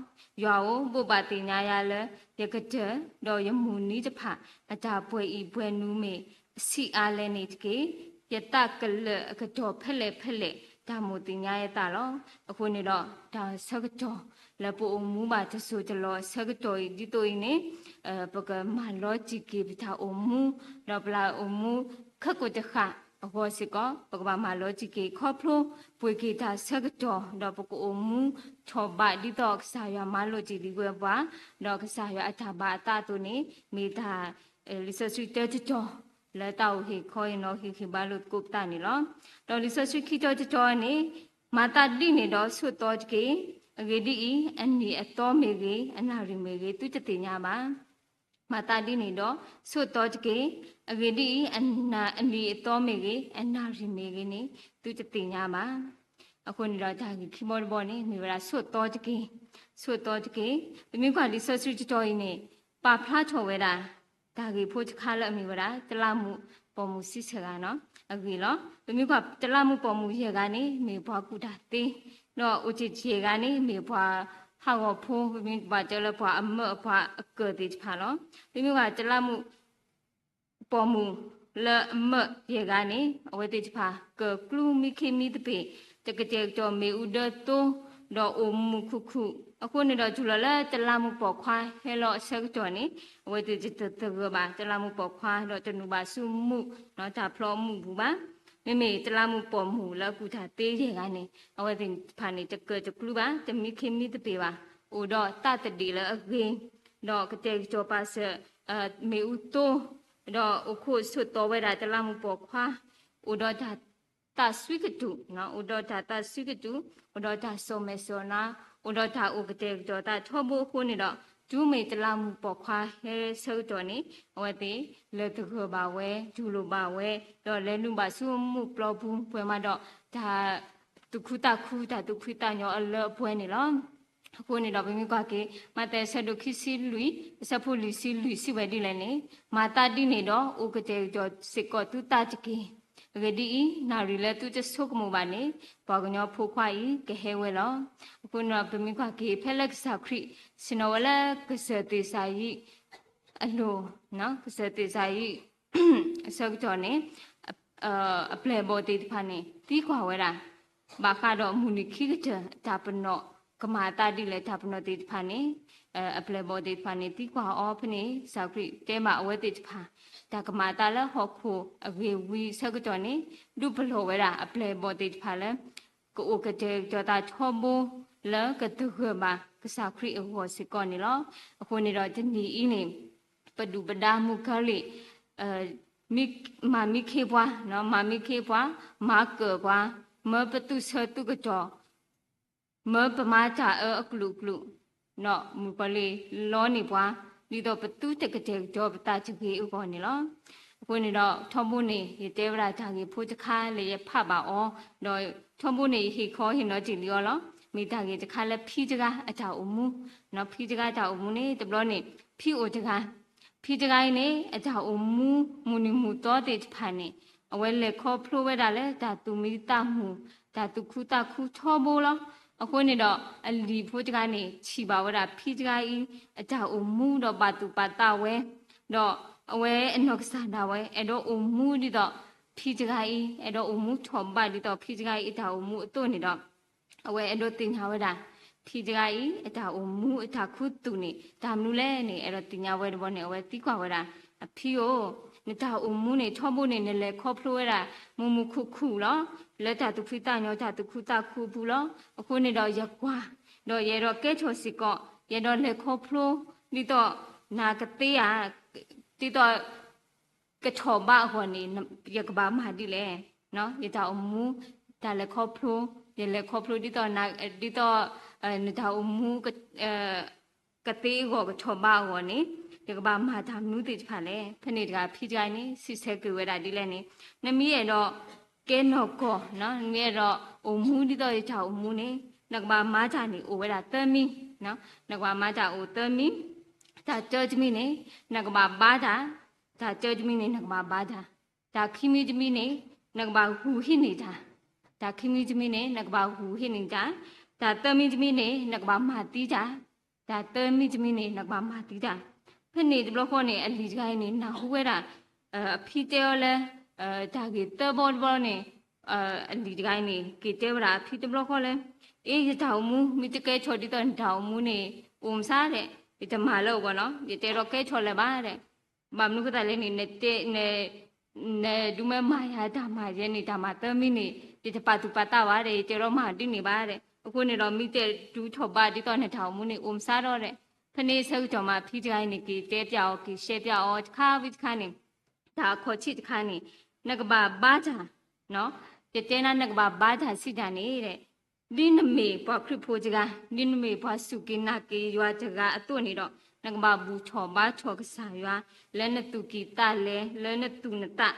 ယွၤဧၢ, ဘိးဘၣ်သ့ၣ်ညါယၤလၢ ယကတၢၢ်, ဒီးယမုၢ်နံၤတဖၣ် အတၢ်ပှဲၤအံၣ်ပှဲၤနူၤမ့ၢ် အဆံးအါလဲၣ်န့ၣ်တက့ၢ်. ယသးကလၢာ်အကတီၢ်ဖဲလဲၣ်ဖဲလဲၣ် တၢ်မိၣ်သ့ၣ်ညါယသးလီၤ. အဃိန့ၣ်ဒီး တၢ်ဆၢကတီၢ်လၢပအိၣ်မူဘၣ်တစိၢ်တလီၢ်အဆၢကတီၢ်အံၤ ဒ်သိးအံၤန့ၣ် ပကမၤလီၤတံၢ်က့ၤပတၢ်အိၣ်မူ, ဒီးပလၢအိၣ်မူခဲကိာ်တဃၣ်အဂီၢ်စ့ၢ်ကီး ပကဘၣ်မၤလီၤတံၢ်က့ၤခီဖျိ ပှ့ၤက့ၤတၢ်ဆၢကတီၢ် ဒီးပကအိၣ်မူထီၣ်ဘးဒ်သိးကစၢ်ယွၤမၤလိာ်တ့ၢ်လံဝဲပှၤ, ဒီးကစၢ်ယွၤအတၢ်ဘၣ်အသးအသိးန့ၣ် မ့ၢ်တၢ် လံာ်စီဆှံတၢတတီၤ လၢတၢ်အိၣ်ဟ့ၣ်ခီဟ့ၣ်နီၤဟ့ၣ်ဂံၢ်ဘါလိာ်သကိးပသးန့ၣ်လီၤ. ဒီးလံာ်စီဆှံခံတီၤတတီၤန့ၣ် မၤသးဒ်န့ၣ်ဒီးဆိးသီတက့ၢ်. အဂ့ၢ်ဒ်အံၤ, အနံၣ်အသီမ့ၢ်ဂ့ၤ, အနၣ်ရံၣ်မ့ၢ်ဂ့ၤ, သုတသ့ၣ်ညါဘၣ်. မၤသးဒ်န့ၣ်ဒီးဆိးသီတက့ၢ်. အဂ့ၢ်ဒ်အံၤ, အနံၣ်အသီမ့ၢ်ဂ့ၤ, အနၣ်ရံၣ်မ့ၢ်ဂ့ၤန့ၣ် သုတသ့ၣ်ညါဘၣ်. အဃိန့ၣ်ဒီး တၢ်ဂ့ၢ်ခံဘီတဘီန့ၣ် မ့ၢ်ဝဲဒၣ်ဆိးသီတက့ၢ်. ဆိးသီတက့ၢ်. ပမ့ၢ်ကွၢ်လံာ်စီဆှံတတီၤအံၤန့ၣ် ပာ်ဖျါထီၣ်ဝဲဒၣ် တၢ်ဂ့ၢ်ဖိတခါလၢအမ့ၢ်ဝဲဒၣ် တလးမူးပိာ်မုၣ်ဆံဆဲဂၤနီၤ. အဂ့ၢ်လီၤ. ပမ့ၢ်ကွၢ်တလးမူးပိာ်မုၣ်ယဲၢ်ဂၤန့ၣ် မ့ၢ်ပှၤကူၣ်တၢ်သ့, ဒီးအိၣ်တ့ၢ်ယဲၢ်ဂၤန့ၣ် မ့ၢ်ပှၤဟးဂီၤဖိ, ပမ့ၢ်ဘၣ်တဲလၢပှၤအမၢးအပှၤအကၢၢ်သ့ၣ်တဖၣ်လီၤ. ပမ့ၢ်ကွၢ်တလးမူး ပိာ်မုၣ်လၢအမၢးယဲၢ်ဂၤန့ၣ် အဝဲသ့ၣ်တဖၣ် ကၢၢ်ကျူမံခ့မံသပ့ၤ, တကတဲာ်ကတီၤမ့ၣ်အူဒၢသိ, ဒီးအိၣ်မူခုၣ်ခုၣ်. အဃိန့ၣ်ဒီး တုၤလီၤလၢတလးမူးပိာ်ခွါဟဲလီၤအဆၢကတီၢ်န့ၣ် အဝဲသ့ၣ်တသဂၢၢ်ဘၣ်တလးမူးပိာ်ခွါ, ဒီးတနုာ်ဘၣ်ဆူမူး တၢ်ဖျီအမူးပူၤဘၣ်. မ့မ့ၢ်တလးမူးပိာ်မုၣ်လၢအကူၣ်တၢ်သ့ယဲၢ်ဂၤန့ၣ် အဝဲသ့ၣ်တဖၣ်န့ၣ် တကၢၢ်တကျူဘၣ်, တမံခ့မံသပ့ၤဘၣ်, အိၣ်ဒီးသးသဒ့ၣ်လၢအဂ့ၤ, ဒီးကတဲာ်ကတီၤပာ်စၢၤ မ့ၣ်အူသိ, ဒီးအိၣ်ခိးဆိးသီဝဲဒၣ်တလးမူးပိာ်ခွါ, အိၣ်ဒီးတၢ်သးစွံကတုာ်, အိၣ်ဒီးတၢ်သးစွံကတုာ်, အိၣ်ဒီးတၢ်စီၣ်မဲာ်စီၣ်နါ, အိၣ်ဒီးတၢ်အိၣ်ကတဲာ်ကတီၤသးထီဘိအဃိန့ၣ်ဒီး တုၤမ့ၢ်တလးမူးပိာ်ခွါဟဲဆၢကတီၢ်န့ၣ် အဝဲသ့ၣ်လဲၤသဂၢၢ်ဘၣ်ဝဲ, တူၢ်လိာ်ဘၣ်ဝဲ, ဒီးလဲၤနုာ်ဘၣ်ဆူမူးပျီပူၤ ပှဲၤမးဒီးတၢ်သူၣ်ခုသးခု, တၢ်သူၣ်ဖှံသးညီအလၢအပှဲၤန့ၣ်လီၤ. အဃိန့ၣ်ဒီး ပမ့ၢ်ကွၢ်က့ၤ မးသဲအဆၢဒိၣ်ခံဆံလွံၢ် အဆၢဖိလွံၢ်ဆံလွံၢ် စံးဝဲဒ်လဲၣ်န့ၣ်, မၤသးဒ်န့ၣ်ဒီး အိၣ်ကတဲာ်ကတီၤစ့ၢ်ကီးသုသးတက့ၢ်. အဂ့ၢ်ဒ်အံၤ, နၣ်ရံၣ်လၢသုတဆိကမိၣ်ဘၣ်န့ၣ် ပှၤကညီဖိခွါအံၤ ကဟဲဝဲလီၤ. အဃိန့ၣ်ဒီး ပမ့ၢ်ကွၢ်က့ၤ ဖဲလၢကစၢ်ခရံာ် ဆ့ၣ်နီၤဝဲလၢကစၢၢ်သ့ၣ်စၤယံးအလိၤ, ကစၢၢ်သ့ၣ်စၤယံး အဆၢကတီၢ်န့ၣ် အပျဲၢ်အဘီၣ်သ့ၣ်တဖၣ်န့ၣ် သံကွၢ်ဝဲဒၣ် ဘၣ်ဃးဒီးမုၢ်နံၤခံကတၢၢ် တၢ်ပနီၣ် ကမၤအသးဒ်လဲၣ် တၢ်ပနီၣ်သ့ၣ်တဖၣ်န့ၣ် အပျဲၢ်အဘီၣ်သ့ၣ်တဖၣ်န့ၣ် သံကွၢ်အီၤဖဲန့ၣ် ကစၢ်ခရံာ်တဲဘၣ်အဝဲသ့ၣ်တဖၣ် တၢ်ကမၤအသးလၢဟီၣ်ခိၣ်အဂ့ၢ်ဝံၤအဆၢကတီၢ်န့ၣ် ဒုးပလီၢ်ဝဲဒၣ်အပျဲၢ်အဘီၣ်သ့ၣ်တဖၣ်လၢ ကအိၣ်ကတဲာ်ကတီၤသးထီဘိ လၢကသဂၢၢ်ဘၣ်ကစၢ်ခရံာ်အဂီၢ်စ့ၢ်ကီးန့ၣ်လီၤ. အဃိန့ၣ်ဒီးတနံၤအံၤန့ၣ် ပဒုၣ်ပဒါမုၣ်ကီၤလံၢ် မၤမံခ့ပှၤ, မၤမံခ့ပှၤ, မၤကၢၢ်ပှၤ, မၢပသူၣ်ဆၢသူၣ်ကတီၢ်, မၢပမၤတၢ်အၢအကလုာ်ကလုာ်, မုၣ်ကီၤလံၢ်လီန့ၢ်ပှၤ ဒ်သိးပသုတကတဲာ်ကတီၤပသးတဂ့ၤအဂီၢ်န့ၣ်လီၤ. အဃိန့ၣ်ဒီး ထီဘိန့ၣ် ယတဲဝဲဒၣ်တၢ်ဂ့ၢ်ဖိတခါလၢယဖးဘၣ်အီၤ, ဒီးထီဘိန့ၣ် ယဟ့ၣ်ခီဟ့ၣ်နီၤတ့ၢ်လံအီၤလီၤ. မ့ၢ်တၢ်ဂ့ၢ်တခါလၢဖံတဂၤအတၢ်အိၣ်မူ, ဖံတဂၤအတၢ်အိၣ်မူန့ၣ် တဘျီန့ၣ် ဖံအိၣ်တဂၤ, ဖံတဂၤအံၤန့ၣ် အတၢ်အိၣ်မူ မုၢ်နံၤမုၢ်သီသ့ၣ်တဖၣ်န့ၣ် အဝဲလဲၤခီဖျိဝဲဒၣ်လၢတၢ်သူၣ်မံသးမုာ်, တၢ်သူၣ်ခုသးခုထီဘိလီၤ. အဃိန့ၣ်ဒီး အလံၤဖိတဂၤန့ၣ် ထံၣ်ဘၣ်ဝဲဒၣ်ဖံတဂၤအံၤ အတၢ်အိၣ်မူဒီးဘၣ်သူၣ်ပာ်သးဝဲ, ဒီးအဝဲအနီၢ်ကစၢ်ဒၣ်ဝဲ အဲၣ်ဒိးအိၣ်မူဒ်သိးဖံတဂၤအံၤ, အဲၣ်ဒိးအိၣ်မူထီၣ်ဘးဒ်သိးဖံတဂၤအံၤအတၢ်အိၣ်မူအသိးန့ၣ်ဒီး အဝဲအဲၣ်ဒိးသ့ၣ်ညါဝဲဒၣ် ဖံတဂၤအံၤ အတၢ်အိၣ်မူအတၢ်ခူသူၣ်န့ၣ် တၢ်မနုၤလဲၣ်န့ၣ် အဲၣ်ဒိးသ့ၣ်ညါဝဲတဘျီန့ၣ် အဝဲသံကွၢ်ဝဲဒၣ် အဖံဧၢ, နတၢ်အိၣ်မူန့ၣ် ထီဘိန့ၣ် နလဲၤခီဖျိဝဲဒၣ် မုာ်မုာ်ခုၣ်ခုၣ်လီၤ. လၢတၢ်သူၣ်ဖှံသးညီ တၢ်သူၣ်ခုသးခုအပူၤလီၤ. အဃိန့ၣ်ဒီးယကွၢ်, ဒီးယအဲၣ်ဒိးကဲထီၣ်စ့ၢ်ကီး, ယအဲၣ်ဒိးလဲၤခီဖျိ ဒ်သိး နၤကသ့ဧါ, ဒ်သိး ကထီၣ်ဘးအဂီၢ်န့ၣ် ယကဘၣ်မၤဒ်လဲၣ်. ယတၢ်အိၣ်မူ တၢ်လဲၤခီဖျိ, ယလဲၤခီဖျိဒ်သိး ဒ်သိး နတၢ်အိၣ်မူ ကသ့အဂီၢ် ကထီၣ်ဘးအဂီၢ်န့ၣ် ယကဘၣ်မၤတၢ်မနုၤသ့ၣ်တဖၣ်လဲၣ်. ဖဲန့ၣ်တဂၤ ဖံတဂၤအံၤန့ၣ် စံးဆၢက့ၤဝဲဒၣ်ဒ်လဲၣ်န့ၣ်, နမ့ၢ်အဲၣ်ဒိး ကဲနီၢ်ကီၢ်, နမ့ၢ်အဲၣ်ဒိးအိၣ်မူဒ်သိးယတၢ်အိၣ်မူန့ၣ် နကဘၣ်မၤတၢ်န့ၣ်အိၣ်ဝဲဒၣ်သၢမံၤ, နကဘၣ်မၤတၢ်အိၣ်သၢမံၤ, တၢ်တၢတမံၤန့ၣ် နကဘၣ်ဘါတၢ်, တၢ်တၢတမံၤန့ၣ် နကဘၣ်ဘါတၢ်, တၢ်ခံမံၤတမံၤန့ၣ် နကဘၣ်ဂုာ်ဟံးန့ၢ်တၢ်, တၢ်ခံမံၤတမံၤန့ၣ် နကဘၣ်ဂုာ်ဟံးန့ၢ်တၢ်, တၢ်သၢမံၤတမံၤန့ၣ် နကဘၣ်မၤသံတၢ်, တၢ်သၢမံၤတမံၤန့ၣ် နကဘၣ်မၤသံတၢ်. ဖဲန့ၣ်တဘျီဃီန့ၣ် အလံၤတဂၤအံၤန့ၣ် နၢ်ဟူဝဲဒၣ် အဖံတဲအီၤလၢ တၢ်ဂ့ၢ်သၢဘီတဘျီန့ၣ် အလံၤတဂၤအံၤန့ၣ် က့ၤတဲဝဲဒၣ်အဖံတဘျီဃီလၢ အ့ ယတၢ်အိၣ်မူ မ့ၢ်တကဲထီၣ်ဒ်သိးနတၢ်အိၣ်မူန့ၣ် အိၣ်မဆါဒဲး, ယတမၤလၢအဂီၢ်နီၤ, ယတအဲၣ်ဒိးကဲထီၣ်လၢၤဘၣ်ဒဲး. ဘၣ်မနုၤဃိသတးလဲၣ်န့ၣ် နတဲ န နဒုးမၢမၤယၤတၢ်မၤယဲန့ၣ် တၢ်မၤသၢမံၤန့ၣ် ယတပာ်သူၣ်ပာ်သးဘၣ်ဒဲး, ယတအဲၣ်ဒိးမၤဒ်န့ၣ်ဘၣ်ဒဲး. အဃိန့ၣ်ဒီး မ့ၢ်တဲတုၤထီၣ်ဘးဒ်သိးနတၢ်အိၣ်မူန့ၣ် အိၣ်မဆါဒီးဒဲး. ဖဲန့ၣ်ဆၢကတီၢ်မး ဖံတဂၤအံၤန့ၣ် က့ၤတဲပျးအီၤ က့ၤရှဲပျးအီၤတခါဝံၤတခါန့ၣ် တၢ်အခီၣ်ထံးတခါန့ၣ် နကဘၣ်ဘါတၢ်, ယတဲနၤ နကဘၣ်ဘါတၢ်စံးတၢ်န့ၣ်ဒဲး, ဒ်နမ့ၢ်ပှၤခရံာ်ဖိတဂၤ, ဒ်နမ့ၢ်ပှၤစူၢ်က့ၤနာ်က့ၤယွၤတဂၤအသိးန့ၣ်ဒီး နကဘၣ်ဘူၣ်ထီၣ်ဘါထီၣ်ကစၢ်ယွၤ လၢနသူၣ်ကံၢ်သးလဲ, လၢနသူၣ်နသး,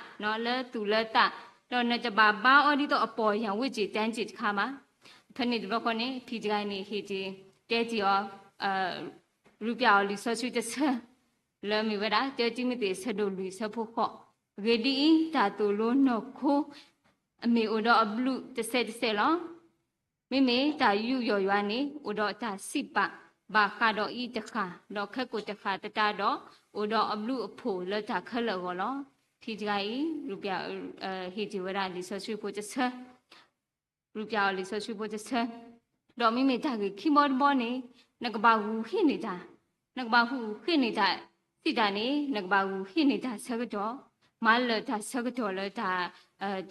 လၢသူၣ်လၢသး, ဒီးနတဘၣ်ဘါအီၤဒ်သိးအပီၢ်ယၢ်ဝ့ၢ်စ့ၣ်တၢ်စ့ၣ်တခါဘၣ်. ဖဲန့ၣ်တဘျီဃီန့ၣ် ဖံတဂၤန့ၣ် ဟ့ၣ်တ့ၢ် တဲတ့ၢ်အီၤ ရူပျးအီၤလံာ်စီဆှံတဆၢ လၢမ့ၢ်ဝဲဒၣ် တၢတံၤမသ့း အဆၢဒိၣ်လွံၢ် အဆၢဖိဃိး ဂ့ၤဒ်အံၤ, တၢ်သိၣ်လိနီၢ်ခိ အမ့ၢ်အိၣ်ဒီးအဘျုးတစဲးတစဲးလီၤ. မ့မ့ၢ်တၢ်ယူးယီၣ်ယွၤန့ၣ် အိၣ်ဒီးတၢ်စံးပာ် ဘၣ်ဃးဒီးအံၤတဃၣ်, ဒီးခဲကိာ်တဃၣ်သတးဒီး အိၣ်ဒီးအဘျုးအဖှိၣ်လၢတၢ်ခဲလၢာ်အဂီၢ်လီၤ. ဖံတဂၤအံၤ ရူပျး ဟ့ၣ်တ့ၢ်ဝဲဒၣ်လံာ်စီဆှံဖိတဆၢ ရူပျးအီၤလံာ်စီဆှံဖိတဆၢ, ဒီးမ့မ့ၢ်တၢ်ဂ့ၢ်ခံဘီတဘီန့ၣ် နကဘၣ်ဂုာ်ဟ့ၣ်န့ၢ်တၢ်, နကဘၣ်ဂုာ်ဟ့ၣ်န့ၢ်တၢ်, စံးတၢ်န့ၣ် နကဘၣ်ဂုာ်ဟ့ၣ်န့ၢ်တၢ်ဆၢကတီၢ်, မၤလၢာ်တၢ်ဆၢကတီၢ်လၢတၢ်,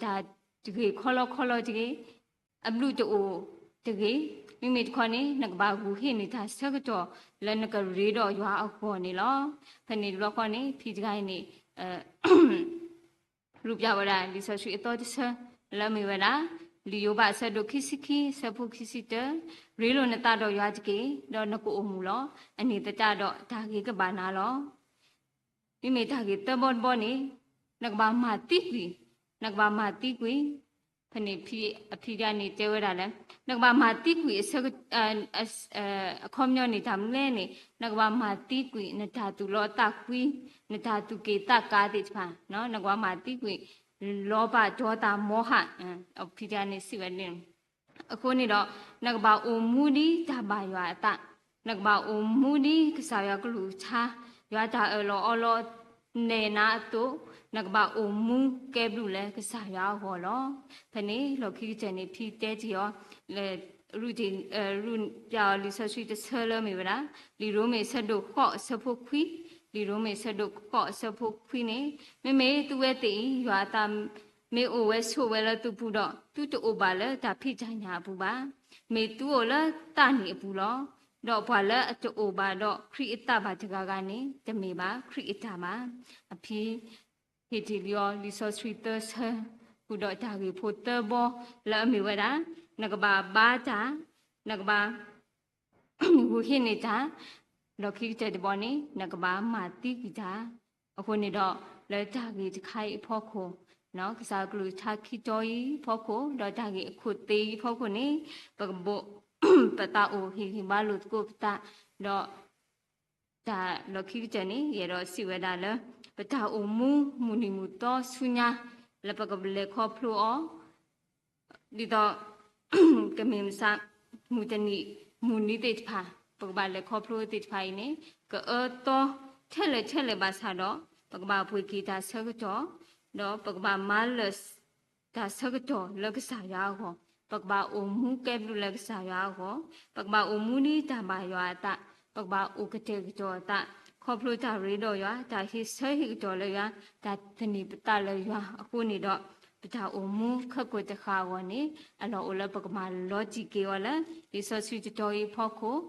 တၢ်တဂ့ၤခီလီခီလီတဂ့ၤ, အဘျုးတအိၣ်တဂ့ၤ, မ့မ့ၢ်တခီန့ၣ် နကဘၣ်ဂုာ်ဟ့ၣ်န့ၢ်တၢ်ဆၢကတီၢ်လၢနကရ့ဒီးယွၤအဂီၢ်န့ၣ်လီၤ. ဖဲန့ၣ်တဘျီဃီန့ၣ် ဖံတဂၤအံၤန့ၣ် ရူပျးဝဲဒၣ်လံာ်စီဆှံအသီတဆၢ လၢအမ့ၢ်ဝဲဒၣ် လံာ်ယိၤဘးအဆၢဒိၣ်ခံဆံခံ အဆၢဖိခံဆံတၢ, ရ့လိာ်နသးဒီးယွၤတက့ၢ်, ဒီးနကအိၣ်မူလီၤ. အန့ၣ်သတးဒီးတၢ်ဂ့ၤကဘၣ်နၤလီၤ. မ့မ့ၢ်တၢ်ဂ့ၢ်သၢဘီတဘီန့ၣ် နကဘၣ်မၤသံကွံာ်, နကဘၣ်မၤသံကွံာ်, ဖဲန့ၣ်ဖံ, အဖံတဂၤန့ၣ်တဲဝဲဒၣ်လၢ နကဘၣ်မၤသံကွံာ်အဆၢက, အခီပညီန့ၣ်တၢ်မနုၤလဲၣ်န့ၣ် နကဘၣ်မၤသံကွံာ် နတၢ်သူၣ်လီသးကွံ, နတၢ်သူၣ်က့ၣ်သးကါသ့ၣ်တဖၣ်, နကဘၣ်မၤသံကွံာ် လီၤဘၣ်ဒီးတၢ်မီဟး, အဖံတဂၤန့ၣ်စံးဝဲဒ်န့ၣ်. အဃိန့ၣ်ဒီး နကဘၣ်အိၣ်မူဒ်တၢ်ဘၣ်ယွၤအသး, နကဘၣ်အိၣ်မူဒ်ကစၢ်ယွၤကလုၢ်ကထါ, ယွၤတၢ်အၢၣ်လီၤအီလီၤနဲၣ်နၤအသိး, နကဘၣ်အိၣ်မူကဲဘျုးလၢကစၢ်ယွၤအဂီၢ်လီၤ. ဖဲန့ၣ်လီၢ်ခံကတၢၢ်န့ၣ် ဖံတဲတ့ၢ်အီၤ လၢ ရူပျးအီၤလံာ်စီဆှံတဆၢလၢအမ့ၢ်ဝဲဒၣ် လံာ်ရိမ့ၤအဆၢဒိၣ်ဃိးအဆၢဖိခွံ, လံာ်ရိမ့ၤအဆၢဒိၣ်ဃိးအဆၢဖိခွံန့ၣ် မ့မ့ၢ်သုဝဲသ့ၣ်အံၤ ယွၤအသးမ့ၢ်အိၣ်ဝဲဆိးဝဲလၢသုပူၤဒီး သုတအိၣ်ဘၣ်လၢတၢ်ဖံးတၢ်ညၣ်အပူၤဘၣ်. မ့ၢ်သုအိၣ်လၢသးနံၣ်အပူၤလီၤ. ဒီးပှၤလၢအတအိၣ်ဘၣ်ဒီးခရံာ်အသးဘၣ်တဂၤဂၤန့ၣ် တမ့ၢ်ဘၣ်ခရံာ်အတၢ်ဘၣ်. အဖံ ဟ့ၣ်တ့ၢ်လံအီၤလံာ်စီဆှံသၢဆၢ, ဃုာ်ဒီးတၢ်ဂ့ၢ်ဖိသၢဘီလၢအမ့ၢ်ဝဲဒၣ် နကဘၣ်ဘါတၢ်, နကဘၣ် ဂုာ်ဟ့ၣ်န့ၢ်တၢ်, ဒီးခံကတၢၢ်တဘီန့ၣ် နကဘၣ်မၤသံကွံာ်တၢ်. အဃိန့ၣ်ဒီး လၢတၢ်ဂ့ၢ်တခါအံၤအဖီခိၣ်, ကစၢ်ကလုၢ်ကထါခံတီၤအံၤအဖီခိၣ်, ဒီးတၢ်ဂ့ၢ်အခိၣ်သ့အံၤအဖီခိၣ်န့ၣ် ပကဘိး ပသးအိၣ်ဟ့ၣ်ဂံၢ်ဘါလိာ်သကိးပသး, ဒီး တၢ်လီၢ်ခံကတၢၢ်န့ၣ် ယအဲၣ်ဒိးစံးဝဲဒၣ်လၢ ပတၢ်အိၣ်မူမုၢ်နံၤမုၢ်သီဆူညါ လၢပကလဲၤခီဖျိအီၤ ဒ်သိး ကမ့ၢ်မဆါ မုၢ်တနံၤ မုၢ်နံၤသ့ၣ်တဖၣ် ပကဘၣ်လဲၤခီဖျိသ့ၣ်တဖၣ်အံၤန့ၣ် ကအၢသီထဲလဲၣ်ထဲလဲၣ်ဘၣ်ဆၣ်ဒီး ပကဘၣ်ပှ့ၤက့ၤတၢ်ဆၢကတီၢ် ဒီးပကဘၣ်မၤလၢာ် တၢ်ဆၢကတီၢ်လၢကစၢ်ယွၤအဂီၢ်, ပကဘၣ်အိၣ်မူကဲဘျုးလၢကစၢ်ယွၤအဂီၢ်, ပကဘၣ်အိၣ်မူဒ်တၢ်ဘၣ်ယွၤအသး, ပကဘၣ်အိၣ်ကတဲာ်ကတီၤအသး, ခီဖျိတၢ်ရ့ဒီးယွၤ, တၢ်ဟ့ၣ်ဆၢဟ့ၣ်ကတီၤလၢယွၤ, တၢ်သန့ၤပသးလၢယွၤအဃိန့ၣ်ဒီး, ပတၢ်အိၣ်မူခဲကိာ်တဃၣ်အဂီၢ်န့ၣ် အလီၢ်အိၣ်လၢပကမၤလီၤတံၢ်က့ၤအီၤလၢ လံာ်စီဆှံတတီၤအံၤအဖီခိၣ်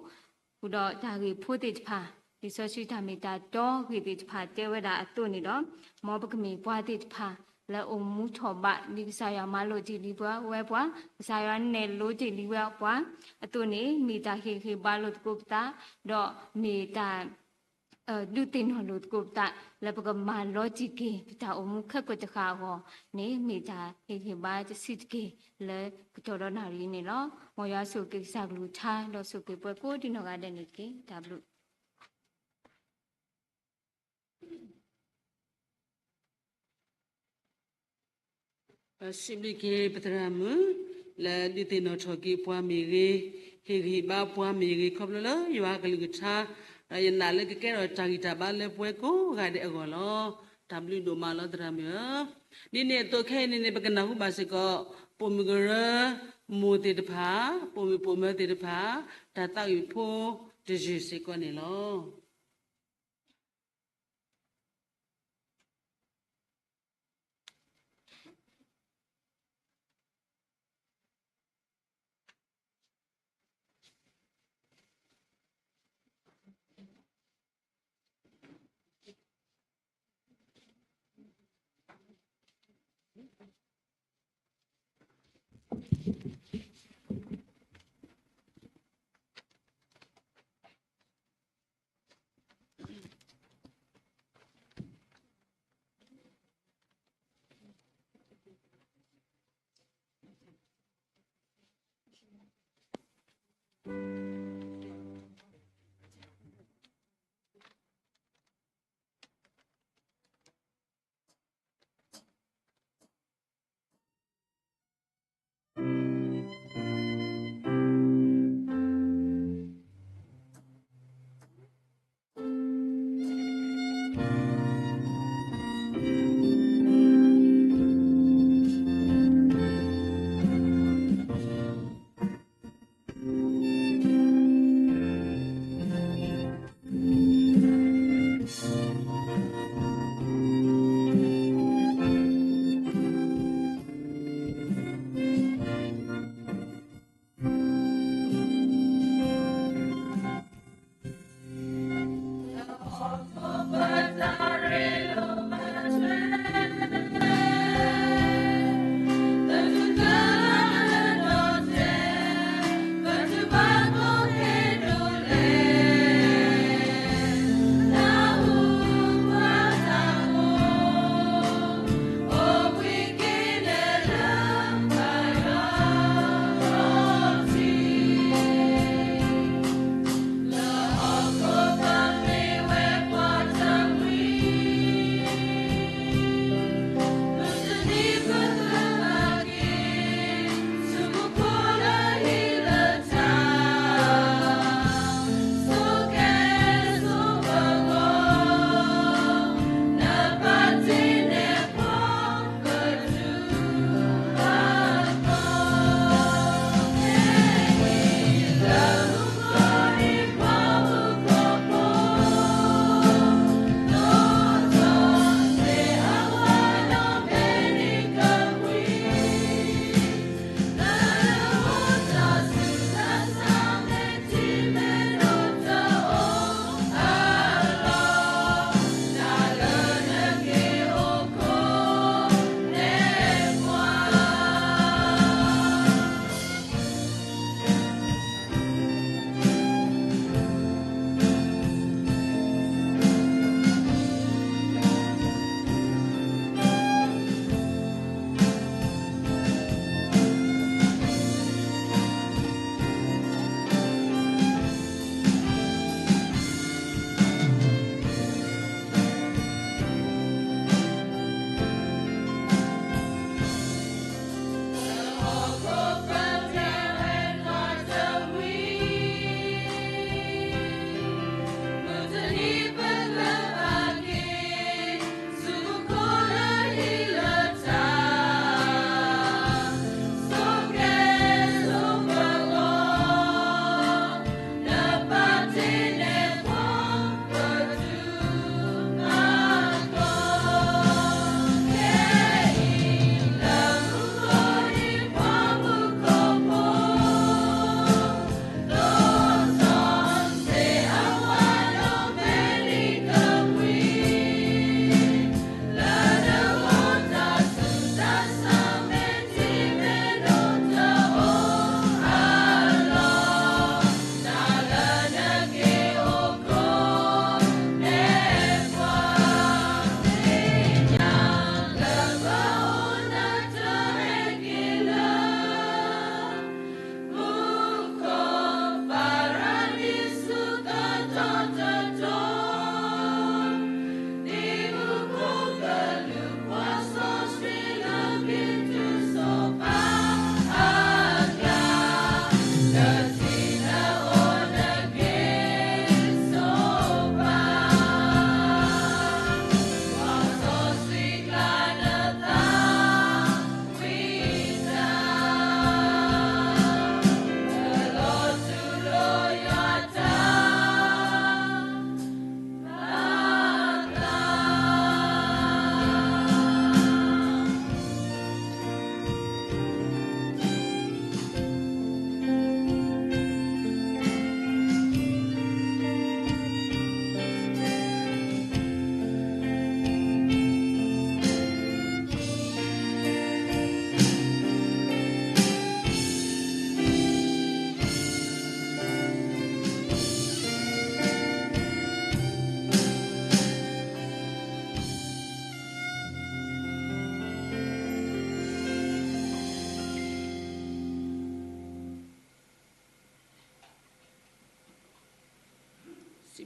ဃုာ်ဒီးတၢ်ဂ့ၢ်ဖိသ့ၣ်တဖၣ်, လံာ်စီဆှံတၢ်မ့ၢ်တၢ်တီဂ့ၢ်သ့ၣ်တဖၣ်တဲဝဲဒၣ်အသိးန့ၣ်ဒီး, မ်ပကမ့ၢ်ပှၤသ့ၣ်တဖၣ် လၢအိၣ်မူထီၣ်ဘး ဒ်ကစၢ်ယွၤမၤလိာ်တ့ၢ်လံဝဲပှၤ, ကစၢ်ယွၤနဲၣ်လိတ့ၢ်လံဝဲပှၤအသိးန့ၣ် မ့ၢ်တၢ်ဟ့ၣ်ဂံၢ်ဟ့ၣ်ဘါလိာ်သကိးပသး, ဒီးမ့ၢ်တၢ် ဒုးသ့ၣ်နီၣ်လိာ်သကိးပသး လၢပကမၤလီၤတံၢ်က့ၤ ပတၢ်အိၣ်မူခဲကိာ်တဃၣ်အဂီၢ်န့ၣ် မ့ၢ်တၢ်ဟ့ၣ်ဂံၢ်ဟ့ၣ်ဘါတဆံးတက့ၢ် လၢကတီၢ်ဒီနၣ်ရံၣ်အံၤန့ၣ်လီၤ. မ်ယွၤဆိၣ်ဂ့ၤကစၢ်ကလုၢ်ကထါ ဒီးဆိၣ်ဂ့ၤပှၤကိးဒံနီၢ်ဂၤဒဲးန့ၣ်တက့ၢ်. တၢ်ဘျုးစံးဘျုးက့ၤပသရၣ်မုၣ် လၢဒုးသ့ၣ်နီၣ်ထီၣ်က့ၤပှၤမ့ၢ်ဂ့ၤ, ဟ့ၣ်ဂံၢ်ဟ့ၣ်ဘါပှၤမ့ၢ်ဂ့ၤ ခီဖျိလၢယွၤကလုၢ်ကထါ, ဒီးယနာ်လၢကကဲထီၣ်တၢ်ဂံၢ်တၢ်ဘါလၢပှၤကိးဂၤဒဲးအဂီၢ်လီၤ. တၢ်ဘျုးဒိၣ်မးလီၤသရၣ်မုၣ်ဧၢ. ဒ်န့ၣ်အသိးခဲအံၤန့ၣ်န့ၣ် ပကနၢ်ဟူဘၣ်စ့ၢ်ကီး ပိာ်မုၣ်ကရၢမိၢ်သ့ၣ်တဖၣ်, ပိာ်မုၣ်ပိာ်မၢၤသ့ၣ်တဖၣ် တၢ်သးဝံၣ်ဖိတယုၢ်စ့ၢ်ကီးန့ၣ်လီၤ.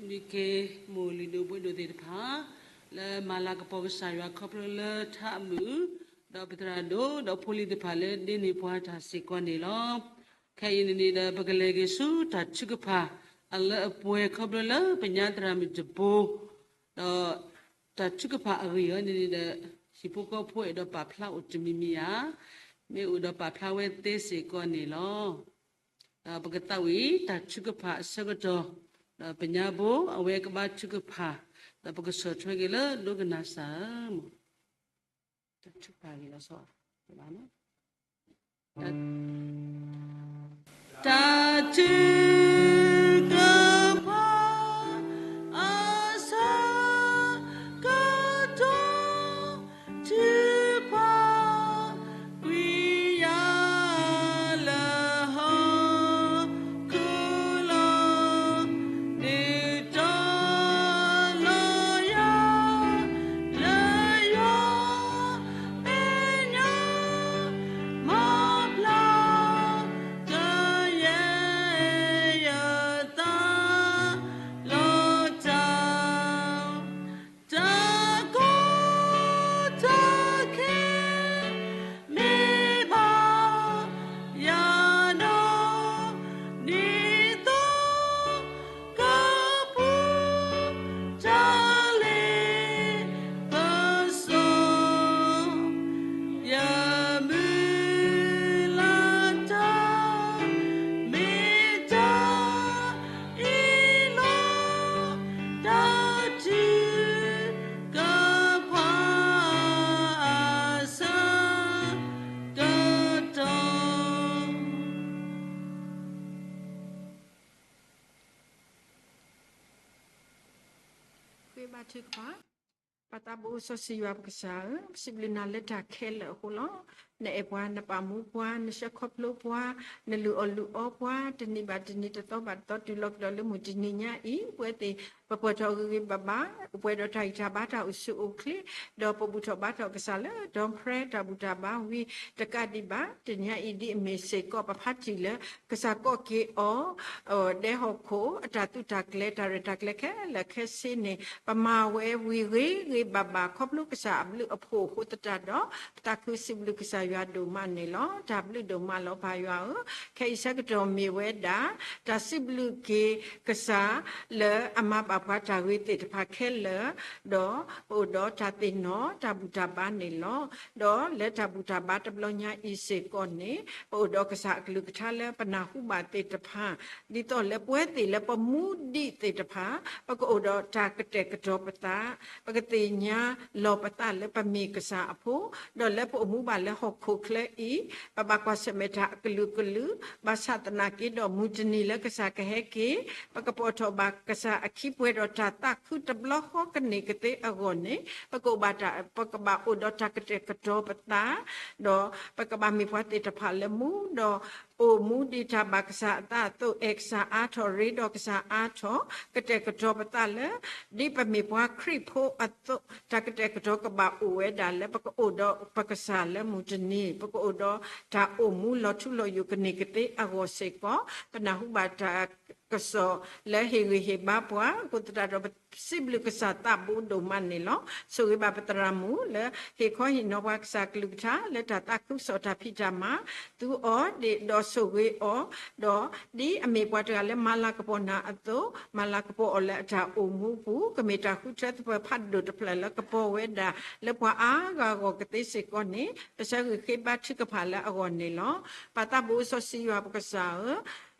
မုၢ်နံၤခ့ မိၢ်လုၢ်ဒိၣ်ပှ့ၤဒိၣ်သ့ၣ်တဖၣ် လၢမၤလၤကပီၤကစၢ်ယွၤခီဖျိလၢထးမုာ် ဒီးပသရၣ်ဒိၣ် ဒီးဖိလံၤသ့ၣ်တဖၣ်လၢဒ့န့ၢ်ပှၤတၢ်စ့ၢ်ကီးန့ၣ်လီၤ. ခဲအံၤန့ၣ်န့ၣ်ဒီး ပကလဲၤက့ၤဆူတၢ်ထုကဖၣ်အလၢအပှဲၤခီဖျိလၢပညါသရၣ်မုၣ်တဘိ ဒီးတၢ်ထုကဖၣ်အဂ့ၢ်အီၤန့ၣ်န့ၣ်ဒီး ဟံၣ်ဖိဃီဖိအဲၣ်ဒိးပာ်ဖျါအိၣ်တမံၤမံၤဧါ, မ့ၢ်အိၣ်ဒီးပာ်ဖျါဝဲသ့စ့ၢ်ကီးန့ၣ်လီၤ. ဒီးပကသးဝံၣ်တၢ်ထုကဖၣ်အဆၢကတီၢ်, ဒီးပညါဘိအဝဲကဘၣ်ထုကဖၣ်, ဒီးပကဆီၣ်ထွဲက့ၤလၢဒိကနၣ်စၢ်ဧၢ, တၢ်ထုကဖၣ်ဂ့ၤလီၤဆီ, တၢ်ထုကဖၣ်အဆၢကတီၢ် ထုကဖၣ်ကွံာ်ယၤလၢဟီၣ်ခိၣ်လီၤ, ဒုးတီလီၤယၤ လၢယွၤမဲာ်ညါ မၤဖျါကယဲၢ်ယသးလီၤတၢ်, တၢ်ကီတၢ်ခဲ မ့ၢ်ဘၣ်ယၤဒီး ဒ်သိး ကပူၤတၢ်လ့ပစီ, ယမုၢ်လၢ်တၢ် မ့ၢ်တၢ်အံၤလီၤ, တၢ်ထုကဖၣ်အဆၢကတီၢ် ဃ့ဘါထုကဖၣ်. ပၢ်သးဘိစီဆှံယွၤပကစၢ်ဧၢ, ပစံးဘျုးနၤလၢတၢ်ခဲလၢာ်အဃိလီၤ. နအဲၣ်ပှၤ, နပာ်မူပှၤ, နဆှၢခီဖျိပှၤ, နလုၢ်အီၣ်လုၢ်အီပှၤ, တနံၤဘၣ်တနံၤ, တသီဘၣ်တသီ, တုၤလီၤကဒီးလၢမုၢ်တနံၤညါအံၤ, ပဝဲသ့ၣ် ပပှဲၤထီၣ်ဂ့ၤဂ့ၤဘၣ်ဘၣ်, ပပှဲၤဒီးတၢ်ဂံၢ်တၢ်ဘါ, တၢ်အိၣ်ဆူၣ်အိၣ်ချ့, ဒီးပဘူၣ်ထီၣ်ဘါထီၣ်ကစၢ်လၢ ဒီပြဲ တၢ်ဘူၣ်တၢ်ဘါဝံၤတကးဒံးဘၣ်, တနံၤညါအံၤဒ်အမ့ၢ်စ့ၢ်ကီး ပဖါတံၢ်လၢ ကစၢ်ကိးက့ၤအီၤ ဒဲဟီၣ်ခိၣ် အတၢ်သုးတၢ်ကျဲၤ တၢ်ရဲၣ်တၢ်ကျဲၤခဲလၢာ်ခဲဆ့န့ၣ် ပမၤဝဲဝံၤဂ့ၤဂ့ၤဘၣ်ဘၣ် ခီဖျိကစၢ်အဘျုးအဖှိၣ်အဃိသတးဒီး ပသးခုစံးဘျုးကစၢ်ယွၤဒိၣ်မးန့ၣ်လီၤ. တၢ်ဘျုးဒိၣ်မးလီၤ ပၢ်ယွၤဧၢ, ခဲအံၤဆၢကတီၢ်မ့ၢ်ဝဲဒၣ် တၢ်စံးဘျုးက့ၤကစၢ်လၢအမၤဘၣ်ပှၤတၢ်ဂ့ၤသ့ၣ်တဖၣ်ခဲလၢာ်, ဒီးပအိၣ်ဒီးတၢ်သ့ၣ်နီၣ် တၢ်ဘူၣ်တၢ်ဘါန့ၣ်လီၤ. ဒီးလၢတၢ်ဘူၣ်တၢ်ဘါတဘျီညါအံၤစ့ၢ်ကီးန့ၣ် ပအိၣ်ဒီးကစၢ်အကလုၢ်ကထါလၢပနၢ်ဟူဘၣ်သ့ၣ်တဖၣ်, ဒ်သိးလၢပဝဲသ့ၣ်လၢပမူဒံးသ့ၣ်တဖၣ် ပကအိၣ်ဒီးတၢ်ကတဲာ်ကတီၤပသး, ပကသ့ၣ်ညါလီၤပသးလၢပမ့ၢ်ကစၢ်အဖိ, ဒီးလၢပအိၣ်မူဘၣ်လၢဟီၣ်ခိၣ်ချၢအံၤ ပဘၣ်ကွၢ်ဆၢၣ်မဲာ်တၢ်အကလုာ်ကလုာ်, ဘၣ်ဆၣ်သနာ်က့ဒီးမုၢ်တနံၤလၢကစၢ်ကဟဲက့ၤ ပကပိာ်ထီၣ်ဘၣ်ကစၢ်အခံပှဲၤဒီးတၢ်သးခုတဘျီဃီကန့ၢ်ကသ့အဂီၢ်န့ၣ် ပကအိၣ်ဘၣ်တၢ် ပကဘၣ်အိၣ်ဒီးတၢ်ကတဲာ်ကတီၤပသး, ဒီးပကဘၣ်မ့ၢ်ပှၤသ့ၣ်တဖၣ်လၢမူ, ဒီးအိၣ်မူဒံးတၢ်ဘၣ်ကစၢ်အသးအသိး အဲၣ်ကစၢ်အါထီၣ် ရ့ဒီးကစၢ်အါထီၣ် ကတဲာ်ကတီၤပသးလၢ ဒ်ပမ့ၢ်ပှၤခရံာ်ဖိအသိး တၢ်ကတဲာ်ကတီၤကဘၣ်အိၣ်ဝဲဒၣ်လၢ ပကအိၣ်ဒီးပကစၢ်လၢမုၢ်တနံၤ ပကအိၣ်ဒီးတၢ်အိၣ်မူလီၤထူလီၤယိာ်ကန့ၢ်ကသ့အဂီၢ်စ့ၢ်ကီး ပနၢ်ဟူဘၣ်တၢ်ကစီၣ်လၢဟ့ၣ်ဂံၢ်ဟ့ၣ်ဘါပှၤအဃိသတးဒီး ပစံးဘျုးကစၢ်သးဘိဒိၣ်မးန့ၣ်လီၤ. ဆိၣ်ဂ့ၤဘၣ်ပသရၣ်မုၣ်လၢဟ့ၣ်ခီဟ့ၣ်နီၤပှၤကစၢ်ကလုၢ်ကထါ လၢတၢ်သးခုကစီၣ်တၢ်ဖံးတၢ်မၤ သူအီၤဒ်ဒီးဆိၣ်ဂ့ၤအီၤ, ဒီးဒ်အမ့ၢ်ပှၤတဂၤလၢမၤလၤကပီၤနၤအသိး မၤလၤကပီၤအီၤလၢအတၢ်အိၣ်မူပူၤ ကမ့ၢ်တၢ်ဃုထၢသပှၢ်ဖးဒိၣ်တဖျၢၣ်လၢကပီၤဝဲဒၣ် လၢပှၤအါဂၤအဂီၢ်ကသ့စ့ၢ်ကီးန့ၣ် ပဆၢဂ့ၤဃ့ဘါထုကဖၣ်လၢအဂီၢ်န့ၣ်လီၤ. ပၢ်သးဘိစီဆှံယွၤပကစၢ်ဧၢ,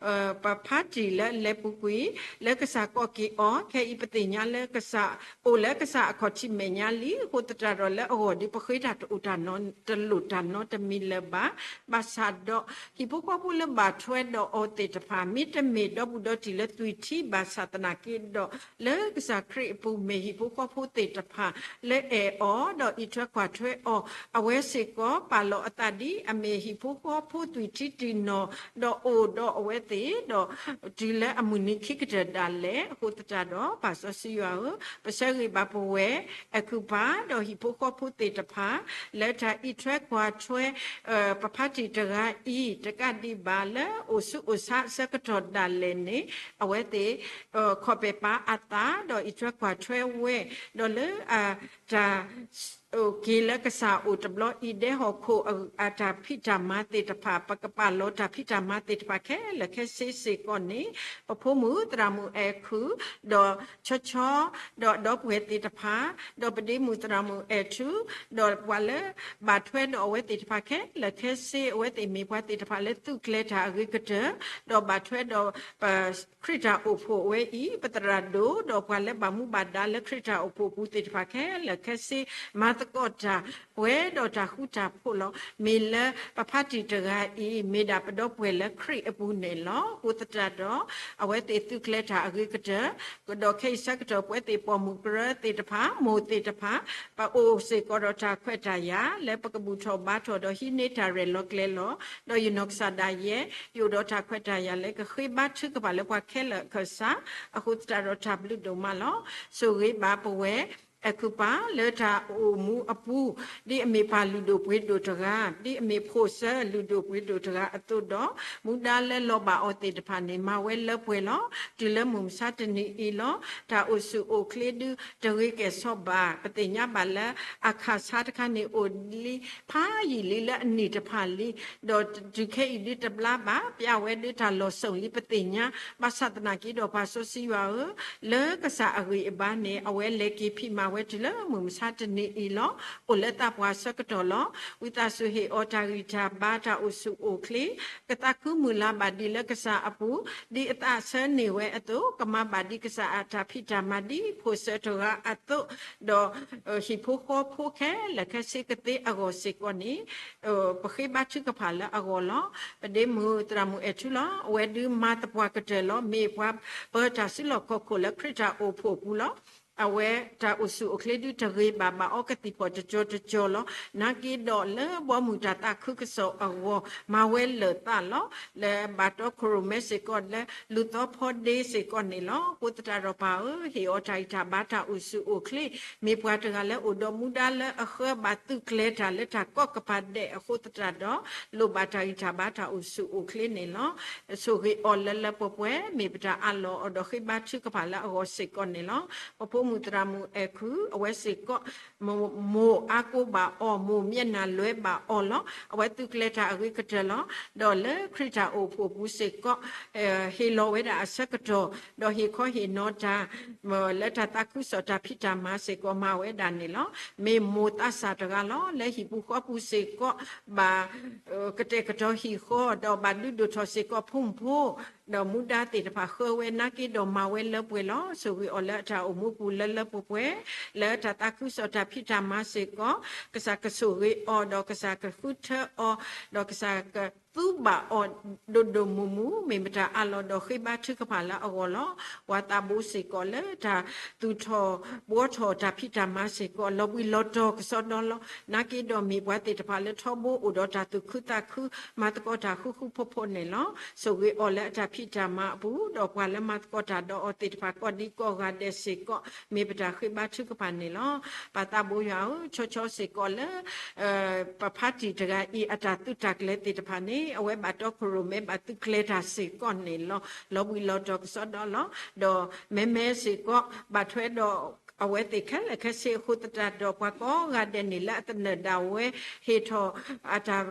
ပဖါတံၢ်လၢအလဲၤပူၤကွံာ် လၢကစၢ်ကိးက့ၤအီၤ ခဲအံၤပသ့ၣ်ညါလၢကစၢ် အိၣ်လၢကစၢ်အခီၣ်ထံးမဲာ်ညါလံ အဃိသတးဒီးလၢအဂီၢ်ဒီး ပဃ့တၢ်တအိၣ်တၢ်နီ တလိၣ်တၢ်နီတမံၤလၢၤဘၣ်. ဘၣ်ဆၣ်ဒီး ဟံၣ်ဖိဃီဖိလၢဘၣ်ထွဲဒီးအီၤသ့ၣ်တဖၣ် မ့တမ့ၢ်ဒီဘူးဒီတံၢ်လၢသွံၣ်ထံ ဘၣ်ဆၣ်သနာ်က့ဒီး လၢကစၢ်ခရံာ်အပူၤမ့ၢ်ဟံၣ်ဖိဃီဖိသ့ၣ်တဖၣ် လၢအဲၣ်အီၤ ဒီးအံးထွဲကွၢ်ထွဲအီၤ အဝဲစ့ၢ်ကီး ပာ်လီၤအသးဒ်အမ့ၢ်ဟံၣ်ဖိဃီဖိသွံၣ်ထံတံၢ်နီၢ် ဒီးအိၣ်ဒီးအဝဲ အဝဲသ့ၣ်ဒီး တုၤလၢအမုၢ်နံၤခံကတၢၢ်ဒၣ်လဲာ်အဃိသတးဒီး ပၢ်စီဆှံယွၤဧၢ, ပဆၢဂ့ၤဘၣ်ပဝဲ အဲၤကူပၤ ဒီးဟံၣ်ဖိဃီဖိသ့ၣ်တဖၣ် လၢတၢ်အံးထွဲကွၢ်ထွဲ ပဖါတံၢ်တဂၤအံၤ တကးဒံးဘၣ်လၢအိၣ်ဆူၣ်အိၣ်ဆါအဆၢကတီၢ်ဒၣ်လဲာ်န့ၣ် အဝဲသ့ၣ် ခီၣ်ပဲာ်ပာ်အသး ဒီးအံးထွဲကွၢ်ထွဲဝဲ ဒီးလၢအတၢ် က့ၤလၢကစၢ်အိၣ်တဘျီအံၤ ဒဲဟီၣ်ခိၣ်အတၢ်ဖံးတၢ်မၤသ့ၣ်တဖၣ် ပကပာ်လီၤတၢ်ဖံးတၢ်မၤသ့ၣ်တဖၣ်ခဲလၢာ်ခဲဆ့စ့ၢ်ကီးန့ၣ် ပဖိမုၣ်သရၣ်မုၣ်အဲၤခုၣ် ဒီးဆီဆီ ဒီးဒီပုၢ်ဝဲၢ်သ့ၣ်တဖၣ် ဒီးပဒ့မုၣ်သရၣ်မုၣ်အဲၤထူ ဒီးပှၤလၢဘၣ်ထွဲဒီးအဝဲသ့ၣ်တဖၣ်ခဲလၢာ်ခဲဆ့ အဝဲသ့ၣ်မ့ၢ်ပှၤသ့ၣ်တဖၣ်လၢသုးကျဲၤတၢ်အဂ့ၤကတၢၢ် ဒီးဘၣ်ထွဲဒီးပ ခရံာ်တၢ်အိၣ်ဖှိၣ်ဝဲအံၤ ပသရၣ်ဒိၣ် ဒီးပှၤလၢဘၣ်မူဘၣ်ဒါလၢခရံာ်တၢ်အိၣ်ဖှိၣ်အပူၤသ့ၣ်တဖၣ်ခဲလၢာ်ခဲဆ့ မၤသကိးတၢ်ပှဲၤဒီးတၢ်ဃူတၢ်ဖိးလီၤ. မ့ၢ်လၢပဖါတံၢ်တဂၤအံၤ မ့ၢ်ဒၣ်ပဒီပုၢ်ဝဲၢ်လၢခရံာ်အပူၤန့ၣ်လီၤ. အဃိသတးဒီး အဝဲသ့ၣ်သုးကျဲၤတၢ်အဂ့ၤကတၢၢ် ဒီးခဲအံၤဆၢကတီၢ်ပဝဲသ့ၣ်ပိာ်မုၣ်ကရၢသ့ၣ်တဖၣ် မိၢ်သ့ၣ်တဖၣ် ပအိၣ်စ့ၢ်ကီးဒီးတၢ်ခွဲးတၢ်ယာ် လၢပကဘူၣ်ထီၣ်ဘါထီၣ်ဒီးဟံးန့ၢ်တၢ်ရဲၣ်လီၤကျဲၤလီၤ. ဒီးယနီၢ်ကစၢ်ဒၣ်ယဲ ယအိၣ်ဒီးတၢ်ခွဲးတၢ်ယာ်လၢကဃ့ဘါထုကဖၣ်လၢပှၤခဲလၢာ်အခၢၣ်စး အဃိသတးဒီးတၢ်ဘျုးဒိၣ်မးလီၤ. ဆိၣ်ဂ့ၤဘၣ်ပဝဲ အဲၤကူပၤ လၢတၢ်အိၣ်မူအပူၤ ဒ်အမ့ၢ်ပၢ်လုၢ်ဒိၣ်ပှ့ၤဒိၣ်တဂၤ ဒ်အမ့ၢ်ဖိၣ်စၢလုၢ်ဒိၣ်ပှ့ၤဒိၣ်တဂၤအသိးဒီး မူဒါလၢလီၤဘၣ်အီၤသ့ၣ်တဖၣ်န့ၣ် မၤဝဲလၢပှဲၤလီၤ. တုၤလၢမုၢ်မဆါတနံၤအံၤလီၤ. တၢ်အိၣ်ဆူၣ်အိၣ်ချ့ဒုးတဂ့ၤကဲၣ်ဆိးဘၣ်. ပသ့ၣ်ညါဘၣ်လၢအခၣ်ဆါတခါန့ၣ် အိၣ်လံဖးယံာ်လံလၢအနံၣ်တဖၣ်လံ ဒီးတုၤခဲအံၤဒုးတဘျါဘၣ် ပျၢ်ဝဲဒုးတၢ်လီၤစိၤလံ ပသ့ၣ်ညါ. ဘၣ်ဆၣ်သနာ်က့ဒီးပၢ်စီဆှံယွၤဧၢ, လၢကစၢ်အဂံၢ်အဘါန့ၣ် အဝဲလဲၤက့ၤဖံးမၤဝဲတုၤလၢမုၢ်မဆါတနံၤအံၤလီၤ. အိၣ်လၢသးပှၢ်ဆၢကတီၢ်လီၤ. ဝံသးစူၤဟ့ၣ်အီၤတၢ်ဂံၢ်တၢ်ဘါ တၢ်အိၣ်ဆူၣ်အိၣ်ချ့ ကသးခုမုၢ်လၢ်ဘၣ်ဒ်လၢကစၢ်အပူၤ ဒ်အသးဆၢန့ၢ်ဝဲအသိး ကမၤဘၣ်ဒ်ကစၢ်အတၢ်ဖံးတၢ်မၤဒ်ဖိၣ်စၢတဂၤအသိး ဒီးဟံၣ်ဖိဃီဖိခဲလၢာ်ခဲဆ့ကသ့အဂီၢ်စ့ၢ်ကီးန့ၣ် ပဃ့ဘါထုကဖၣ်လၢအဂီၢ်လီၤ. ပဒ့မုၣ်သရၣ်မုၣ်အဲၣ်ထူလီၤ. အဝဲဒုးမၤသပှၢ်ကတၢၢ်လီၤ. မ့ၢ်ပှၤပၢတၢ်စုလီၢ်ခီၣ်ခိၣ်လၢခရံာ်တၢ်အိၣ်ဖှိၣ်အပူၤလီၤ. အဝဲတၢ်အိၣ်ဆူၣ်အိၣ်ချ့ဒုးတဂ့ၤဘၣ် ဘၣ်အီကသံၣ်ဖီၣ်တကၠီၤတကၠီၤလီၤ. နာ်က့ဒီးလၢဘီမုၢ်တၢ်သးခုကစီၣ်အဂီၢ် မၤဝဲလၢာ်သးလီၤ. လၢဘၣ်တီခိၣ်ရိၣ်မဲစ့ၢ်ကီးလၢ လူၤသီဖီဒ့စ့ၢ်ကီးန့ၣ်လီၤ. အဃိသတးဒီးပၢ်ဧၢ, ဟ့ၣ်အီၤတၢ်ဂံၢ်တၢ်ဘါတၢ်အိၣ်ဆူၣ်အိၣ်ချ့ မ့ၢ်ပှၤတဂၤလၢအိၣ်ဒီးမူဒါလၢအဃၢဘၣ်သုးကျဲၤတၢ်လၢတၢ်ကီကပၤဒဲးအဃိသတးဒီး လိၣ်ဘၣ်တၢ်ဂံၢ်တၢ်ဘါတၢ်အိၣ်ဆူၣ်အိၣ်ချ့န့ၣ်လီၤ. ဆိၣ်ဂ့ၤအီၤလၢလၢပှဲၤပှဲၤ မ့ၢ်ပတၢ်အးလီၤအီၤဒီးဃ့ဘါထုကဖၣ်လၢအဂီၢ်စ့ၢ်ကီးန့ၣ်လီၤ. ပဖိမုၣ်သရၣ်မုၣ်အဲၣ်ခုၣ် အဝဲစ့ၢ်ကီး မိၢ်အါကိးဘၣ်အီၤ, မိၢ်မျဲၢ်နၢ်လွဲဘၣ်အီၤလီၤ. အဝဲသုးကျဲၤတၢ်အဂ့ၤကတၢၢ်လီၤ. ဒီးလၢခရံာ်တၢ်အိၣ်ဖှိၣ်ပူၤစ့ၢ်ကီး ဟ့ၣ်လီၤဝဲဒၣ်အဆၢကတီၢ် ဒီးဟ့ၣ်ခီဟ့ၣ်နီၤတၢ် လၢတၢ်သးခုကစီၣ်တၢ်ဖံးတၢ်မၤစ့ၢ်ကီးမၤဝဲဒၣ်န့ၣ်လီၤ. မ့ၢ်မိၢ်သးစၢ်တဂၤလီၤ. လၢဟံၣ်ပူၤဃီပူၤစ့ၢ်ကီး ဘၣ်ကတဲာ်ကတီၤဟံၣ်ဃီ ဒီးဘၣ်ဒုးဒိၣ်ထီၣ်စ့ၢ်ကီးဖိမုၣ်ဖိ ဒီးမူဒါသ့ၣ်တဖၣ်ဃၢဝဲနာ်က့ဒီးမၤဝဲလၢပှဲၤလီၤ. ဆိၣ်ဂ့ၤအီၤလၢအတၢ်အိၣ်မူပူၤလၢလၢပှဲၤပှဲၤ လၢတၢ်သးခုကစီၣ်တၢ်ဖံးတၢ်မၤစ့ၢ်ကီး ကစၢ်ကဆိၣ်ဂ့ၤအီၤ ဒီးကစၢ်ကဃုထၢအီၤ ဒီးကစၢ်ကသူဘၣ်အီၤဒိၣ်ဒိၣ်မုၢ်မုၢ် မ့ၢ်မတၤအးလီၤဒီးဃ့ဘါထုကဖၣ်လၢအဂီၢ်လီၤ. ပှၤသးဘိစ့ၢ်ကီးလၢတၢ်သူၣ်ထီၣ်ဘှီထီၣ်တၢ်ဖံးတၢ်မၤစ့ၢ်ကီး လီၤဘှံးလီၤတီၤကစီဒီလီၤ. နာ်က့ဒီးမ့ၢ်ပှၤသ့ၣ်တဖၣ်လၢထီဘိအိၣ်ဒီးတၢ်သူၣ်ခုသးခု မၤသကိးတၢ်ဃူဃူဖိးဖိးန့ၣ်လီၤ. ဆိၣ်ဂ့ၤအီၤလၢအတၢ်ဖံးတၢ်မၤအပူၤ ဒီးပှၤလၢမၤသကိးတၢ်ဒီးအီၤသ့ၣ်တဖၣ်ကိးဒံကိးဂၤဒဲးစ့ၢ်ကီး မ့ၢ်ပတၢ်ဃ့ဘါထုကဖၣ်န့ၣ်လီၤ. ပၢ်သးဘိယွၤဧၢ, ဆီဆီစ့ၢ်ကီးလၢ ပဖါတံၢ်တဂၤအံၤ အတၢ်သုးတၢ်ကျဲၤသ့ၣ်တဖၣ်န့ၣ် အဝဲဘၣ်တီခိၣ်ရိၣ်မဲ ဘၣ်သုးကျဲၤတၢ်စ့ၢ်ကီးန့ၣ်လီၤ. လီၤဘှံးလီၤတီၤကစီဒီလီၤ. ဒီးမဲမဲစ့ၢ်ကီး ဘၣ်ထွဲဒီးအဝဲသ့ၣ်ခဲလၢာ်ခဲဆ့အဃိသတးဒီး ပှၤကိးဂၤဒဲးန့ၣ် လၢအသနၢၣ်ဒၣ်ဝဲဟ့ၣ်ထီၣ်အတၢ်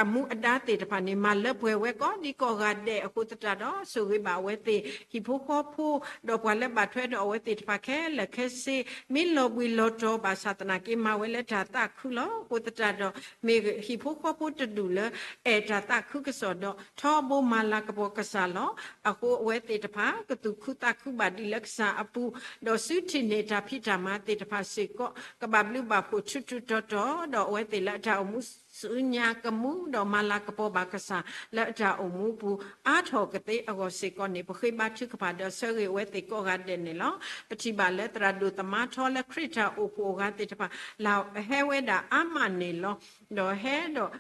အမူအဒါသ့ၣ်တဖၣ်န့ၣ် မၤလၢပှဲၤဝဲကိးဒံကိးဂၤဒဲးအဃိသတးဒီး ဆိၣ်ဂ့ၤဘၣ်အဝဲသ့ၣ် ဟံၣ်ဖိဃီဖိ ဒီးပှၤလၢဘၣ်ထွဲဒီးအဝဲသ့ၣ်တဖၣ်ခဲလၢာ်ခဲဆ့ မ့ၢ်လီၤဘှံးလီၤတီၤဘၣ်ဆၣ်သနာ်က့ မၤဝဲလၢတၢ်သးခုလီၤ. အဃိသတးဒီး မ့ၢ်ဟံၣ်ဖိဃီဖိတဒူၣ်လၢ အဲၣ်တၢ်သးခုကစီၣ်ဒီး ထီဘိမၤလၤကပီၤကစၢ်လီၤ. အဃိအဝဲသ့ၣ်တဖၣ် ကသူၣ်ခုသးခုဘၣ်ဒ်လၢကစၢ်အပူၤ, ဒီးစုထံၣ်န့ၢ်တၢ်ဖံးတၢ်မၤသ့ၣ်တဖၣ်စ့ၢ်ကီး ကဘၣ်ဘျုးဘၣ်ဖှိၣ်ထူထူတီတီ, ဒီးအဝဲသ့ၣ်လၢအတၢ်အိၣ်မူ ဆူညါကမူ ဒီးမၤလၤကပီၤဘၣ်ကစၢ် လၢအတၢ်အိၣ်မူပူၤ အါထီၣ်ကသ့အဂီၢ်စ့ၢ်ကီးန့ၣ် ပဃ့ဘါထုကဖၣ်ဒီးဆၢဂ့ၤအဝဲသ့ၣ်ကိးဂၤဒဲးန့ၣ်လီၤ. ပထံၣ်ဘၣ်လၢသရၣ်ဒိၣ်သမါထီလၢခရံာ်တၢ်အိၣ်ဖှိၣ်အဂၤသ့ၣ်တဖၣ် လၢဟဲဝဲဒၣ်အါမးန့ၣ်လီၤ. ဒီးဟဲဒီး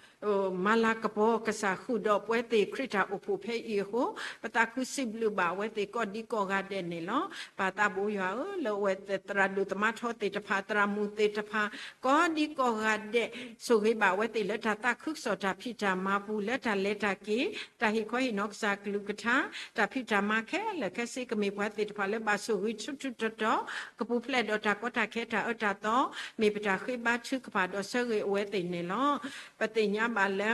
မၤလၤကပီၤကစၢ်ဃုာ်ဒီးပဝဲသ့ၣ်ခရံာ်တၢ်အိၣ်ဖှိၣ်ဖဲအံၤအဃိ, ပသးခုစံးဘျုးဘၣ်အဝဲသ့ၣ်ကီၢ်ဒံကီၢ်ဂၤဒဲးန့ၣ်လီၤ. ပၢ်သးဘိယွၤဧၢ, လၢအဝဲသရၣ်ဒိၣ်သမါထီသ့ၣ်တဖၣ်, သရၣ်မုၣ်သ့ၣ်တဖၣ်, ကီၢ်ဒံကီၢ်ဂၤဒဲး, ဆိၣ်ဂ့ၤဘၣ်အဝဲသ့ၣ်လၢတၢ်သးခုကစီၣ်တၢ်ဖံးတၢ်မၤပူၤ, လၢတၢ်လဲၤတၢ်က့ၤ, တၢ်ဟ့ၣ်ခီဟ့ၣ်နီၤကစၢ်ကလုၢ်ကထါ, တၢ်ဖံးတၢ်မၤခဲလၢာ်ခဲဆ့ကမ့ၢ်ပှၤသ့ၣ်တဖၣ်လၢဘၣ်ဆိၣ်ဂ့ၤဆူထူတီတီ, ကပူၤဖျဲးဒီးတၢ်ကီတၢ်ခဲတၢ်အၢတၢ်သီ, မ့ၢ်ပတၢ်ဃ့ဘါထုကဖၣ်ဒီးဆၢဂ့ၤအဝဲသ့ၣ်န့ၣ်လီၤ. ပသ့ၣ်ညါဘၣ်လၢ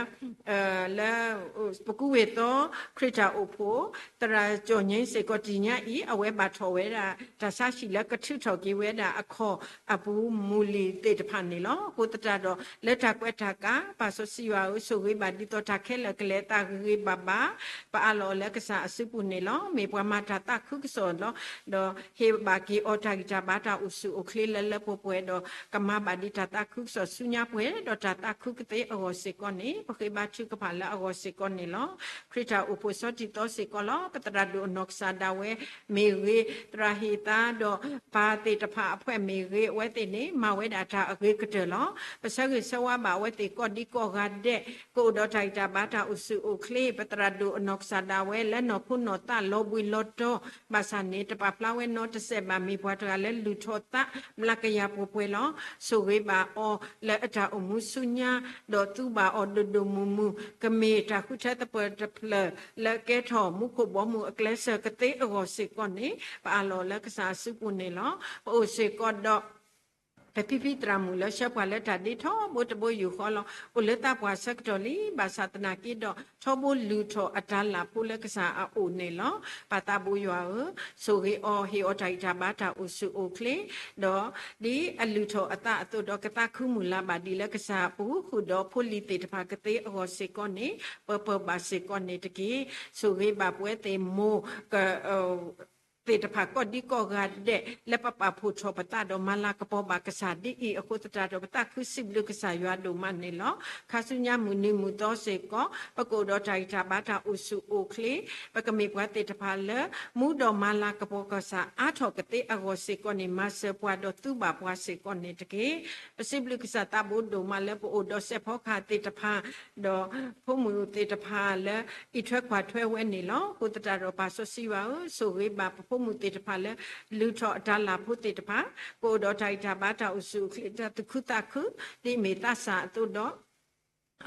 လၢ ပကူဝ့ၢ်သီ ခရံာ်တၢ်အိၣ်ဖှိၣ် သရၣ်ကၠီၣ်ညိစ့ၢ်ကီးတနံၤညါအံၤ အဝဲဘၣ်ထီၣ်ဝဲဒၣ် တၢ်ဆါဟံၣ်လၢကထုးထီၣ်က့ၤဝဲဒၣ်အခီၣ်အပူၤမုၢ်လံၤသ့ၣ်တဖၣ်န့ၣ်လီၤ. အဃိသတးဒီး လၢတၢ်ကွဲးတၢ်ကး ပၢ်စီဆှံယွၤဧၢ, ဆိၣ်ဂ့ၤဘၣ်ဒ်သိးတၢ်ခဲလၢာ်ကလဲၤအသးဂ့ၤဂ့ၤဘၣ်ဘၣ်, ပအးလီၤအီၤလၢကစၢ်အစုပူၤန့ၣ်လီၤ. မ့ၢ်ပှၤမၤတၢ်သးခုကစီၣ်လီၤ. ဒီးဟ့ၣ်ဘၣ်က့ၤအီၤတၢ်ဂံၢ်တၢ်ဘါတၢ်အိၣ်ဆူၣ်အိၣ်ချ့လၢလၢပှဲၤပှဲၤဒီး ကမၤဘၣ်ဒ်တၢ်သးခုကစီၣ်ဆူညါပှဲၤ ဒီးတၢ်သးခုကသ့အဂီၢ်စ့ၢ်ကီးန့ၣ် ပဃ့ဘါထုကဖၣ်လၢအဂီၢ်စ့ၢ်ကီးန့ၣ်လီၤ. ခရံာ်တၢ်အိၣ်ဖှိၣ်ဆီတံၢ်သီစ့ၢ်ကီးလီၤ. ပသရၣ်ဒိၣ်အနီၢ်ကစၢ်ဒၣ်ဝဲမ့ၢ်ဂ့ၤ, သရၣ်ဟ့ၣ်သါဒီးပၢ်သ့ၣ်တဖၣ်အဖှဲၣ်မ့ၢ်ဂ့ၤ, အဝဲသ့ၣ်န့ၣ် မၤဝဲဒၣ်တၢ်အဂ့ၤကတၢၢ်လီၤ. ပဆၢဂ့ၤဆၢဝါဘၣ်အဝဲသ့ၣ်ကီၢ်ဒံကီၢ်ဂၤဒဲး, ကအိၣ်ဒီးတၢ်ဂံၢ်တၢ်ဘါတၢ်အိၣ်ဆူၣ်အိၣ်ချ့, ပသရၣ်ဒိၣ်အနီၢ်ကစၢ်ဒၣ်ဝဲလၢနီၢ်ခိနီၢ်သးလီၤဘှံးလီၤတီၤ, ဘၣ်ဆၣ်န့ၣ် တပာ်ဖျါဝဲနီတစဲးဘၣ် မ့ၢ်ပှၤတဂၤလၢလုၢ်ထီၣ်သးမျးကယၤပှဲၤပှဲၤလီၤ. ဆိၣ်ဂ့ၤဘၣ်အီၤလၢအတၢ်အိၣ်မူဆူညါ, ဒီးသူဘၣ်အီၤဒိၣ်ဒိၣ်မုၢ်မုၢ်, ကမ့ၢ်တၢ်ဃုထၢသပၢၤတဖျၢၣ်လၢကဲထီၣ်မူခိၣ်ဘီမုၢ်အကျဲစၢၤကသ့အဂီၢ်စ့ၢ်ကီးန့ၣ် ပအးလီၤလၢကစၢ်အစုပူၤန့ၣ်လီၤ. ပအိၣ်စ့ၢ်ကီးဒီး ပဖံဖံသရၣ်မုၣ်လၢဆှၢပှၤလၢတၢ်ဒ့ထီဘိတဘိယူၢ်ဃီလီၤ. အိၣ်လၢသးပှၢ်ဆၢကတီၢ်လံ, ဘၣ်ဆၣ်သနာ်က့ဒီး ထီဘိလုၢ်ထီၣ်အတၢ်လၢ်ဖိလၢကစၢ်အအိၣ်န့ၣ်လီၤ. ပၢ်သးဘိယွၤဧၢ, ဆိၣ်ဂ့ၤအီၤ, ဟ့ၣ်အီၤတၢ်ဂံၢ်တၢ်ဘါတၢ်အိၣ်ဆူၣ်အိၣ်ချ့, ဒီးဒ်အလုၢ်ထီၣ်အသးအသိးဒီး ကသးခုမုၢ်လၢ်ဘၣ်ဒံးလၢကစၢ်အပူၤ, ဃုာ်ဒီးဖိလံၤသ့ၣ်တဖၣ်ကသ့အဂီၢ်စ့ၢ်ကီးန့ၣ် ပၢၤပၢၤဘၣ်စ့ၢ်ကီးန့ၣ်တက့ၢ်. ဆိၣ်ဂ့ၤဘၣ်ပဝဲသ့ၣ်မိၢ် က သ့ၣ်တဖၣ်ကီၢ်ဒံကီၢ်ဂၤဒဲး လၢပပာ်ဖှိၣ်ထီၣ်ပသးဒီးမၤလၤကပီၤဘၣ်ကစၢ်ဒ်အံၤအဃိသတးဒီး ပသးခုစံးဘျုးကစၢ်ယွၤဒိၣ်မးန့ၣ်လီၤ. ခါဆူညါမုၢ်နံၤမုၢ်သီစ့ၢ်ကီး ပကအိၣ်ဒီးတၢ်ဂံၢ်တၢ်ဘါတၢ်အိၣ်ဆူၣ်အိၣ်ချ့, ပကမ့ၢ်ပှၤသ့ၣ်တဖၣ်လၢ မူဒီးမၤလၤကပီၤကစၢ်အါထီၣ်ကသ့အဂီၢ်စ့ၢ်ကီးန့ၣ် မၤစၢၤပှၤဒီးသူဘၣ်ပှၤစ့ၢ်ကီးန့ၣ်တက့ၢ်. ပစံးဘျုးကစၢ်သးဘိဒိၣ်မးလၢပအိၣ်ဒီးစဲးဖီကဟၣ်သ့ၣ်တဖၣ် ဒီးဖိမုၣ်သ့ၣ်တဖၣ်လၢအံးထွဲကွၢ်ထွဲဝဲန့ၣ်လီၤ. အဃိသတးဒီးပၢ်စီဆှံယွၤဧၢ, ဆိၣ်ဂ့ၤဘၣ်ပဖိမုၣ်သ့ၣ်တဖၣ်လၢ လုၢ်ထီၣ်အတၢ်လၢ်ဖိသ့ၣ်တဖၣ်, ကအိၣ်ဒီးတၢ်ဂံၢ်တၢ်ဘါတၢ်အိၣ်ဆူၣ်အိၣ်ချ့ တၢ်သူၣ်ခုသးခု ဒ်အမ့ၢ်သးစၢ်အသိးဒီး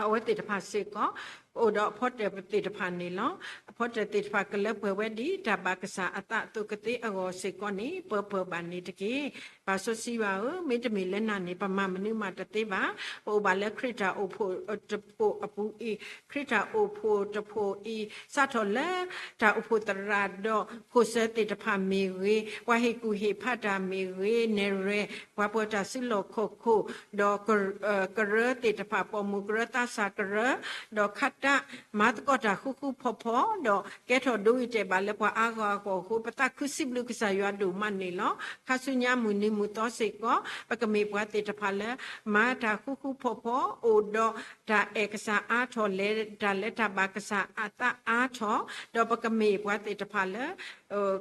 အဝဲသ့ၣ်တဖၣ်စ့ၢ်ကီး ကအိၣ်ဒီးအဖီတၢၣ်သ့ၣ်တဖၣ်န့ၣ်လီၤ. အဖီတၢၣ်သ့ၣ်တဖၣ်ကလၢပှဲၤဝဲဒ်တၢ်ဘၣ်ကစၢ်အသးအသိးကသ့အဂီၢ်စ့ၢ်ကီးန့ၣ် ပၢၤပၢၤဘၣ်န့ၣ်တက့ၢ်. ပၢ်စီဆှံယွၤဧၢ, မ့တမ့ၢ်လၢနၤန့ၣ် ပမၤမနုၤမးတသ့ဘၣ်. ပအိၣ်ဘၣ်လၢခရံာ်တၢ်အိၣ်ဖှိၣ်တဖှိၣ်အပူၤအံၤ, ခရံာ်တၢ်အိၣ်ဖှိၣ်တဖှိၣ်အံၤ စးထီၣ်လၢတၢ်အိၣ်ဖှိၣ်သရၣ်ဒီး ခိၣ်စၢၤသ့ၣ်တဖၣ်မ့ၢ်ဂ့ၤ, ပှၤဟ့ၣ်ကူၣ်ဟ့ၣ်ဖးတၢ်မ့ၢ်ဂ့ၤ, နဲၣ်ရွဲၣ် ပှၤပၢၤတၢ်စုလီၢ်ခီၣ်ခိၣ်, ဒီးကရၢသ့ၣ်တဖၣ်, ပိာ်မုၣ်ကရၢ, သးစၢ်ကရၢ, ဒီးခးတၢ်မၤသကိးတၢ်ဃူဃူဖိးဖိး, ဒီးကဲထီၣ်ဒိဂ့ၤတဲာ်ဘၣ်လၢပှၤအါဂၤအဂီၢ်အဃိ ပသးခုစံးဘျုးကစၢ်ယွၤဒိၣ်မးန့ၣ်လီၤ. ခါဆူညါမုၢ်နံၤမုၢ်သီစ့ၢ်ကီး ပကမ့ၢ်ပှၤသ့ၣ်တဖၣ်လၢ မၤတၢ်ဃူဃူဖိးဖိး, အိၣ်ဒီးတၢ်အဲၣ်ကစၢ်အါထီၣ်, လဲၤတၢ်လၢတၢ်ဘၣ်ကစၢ်အသးအါထီၣ်, ဒီးပကမ့ၢ်ပှၤသ့ၣ်တဖၣ်လၢ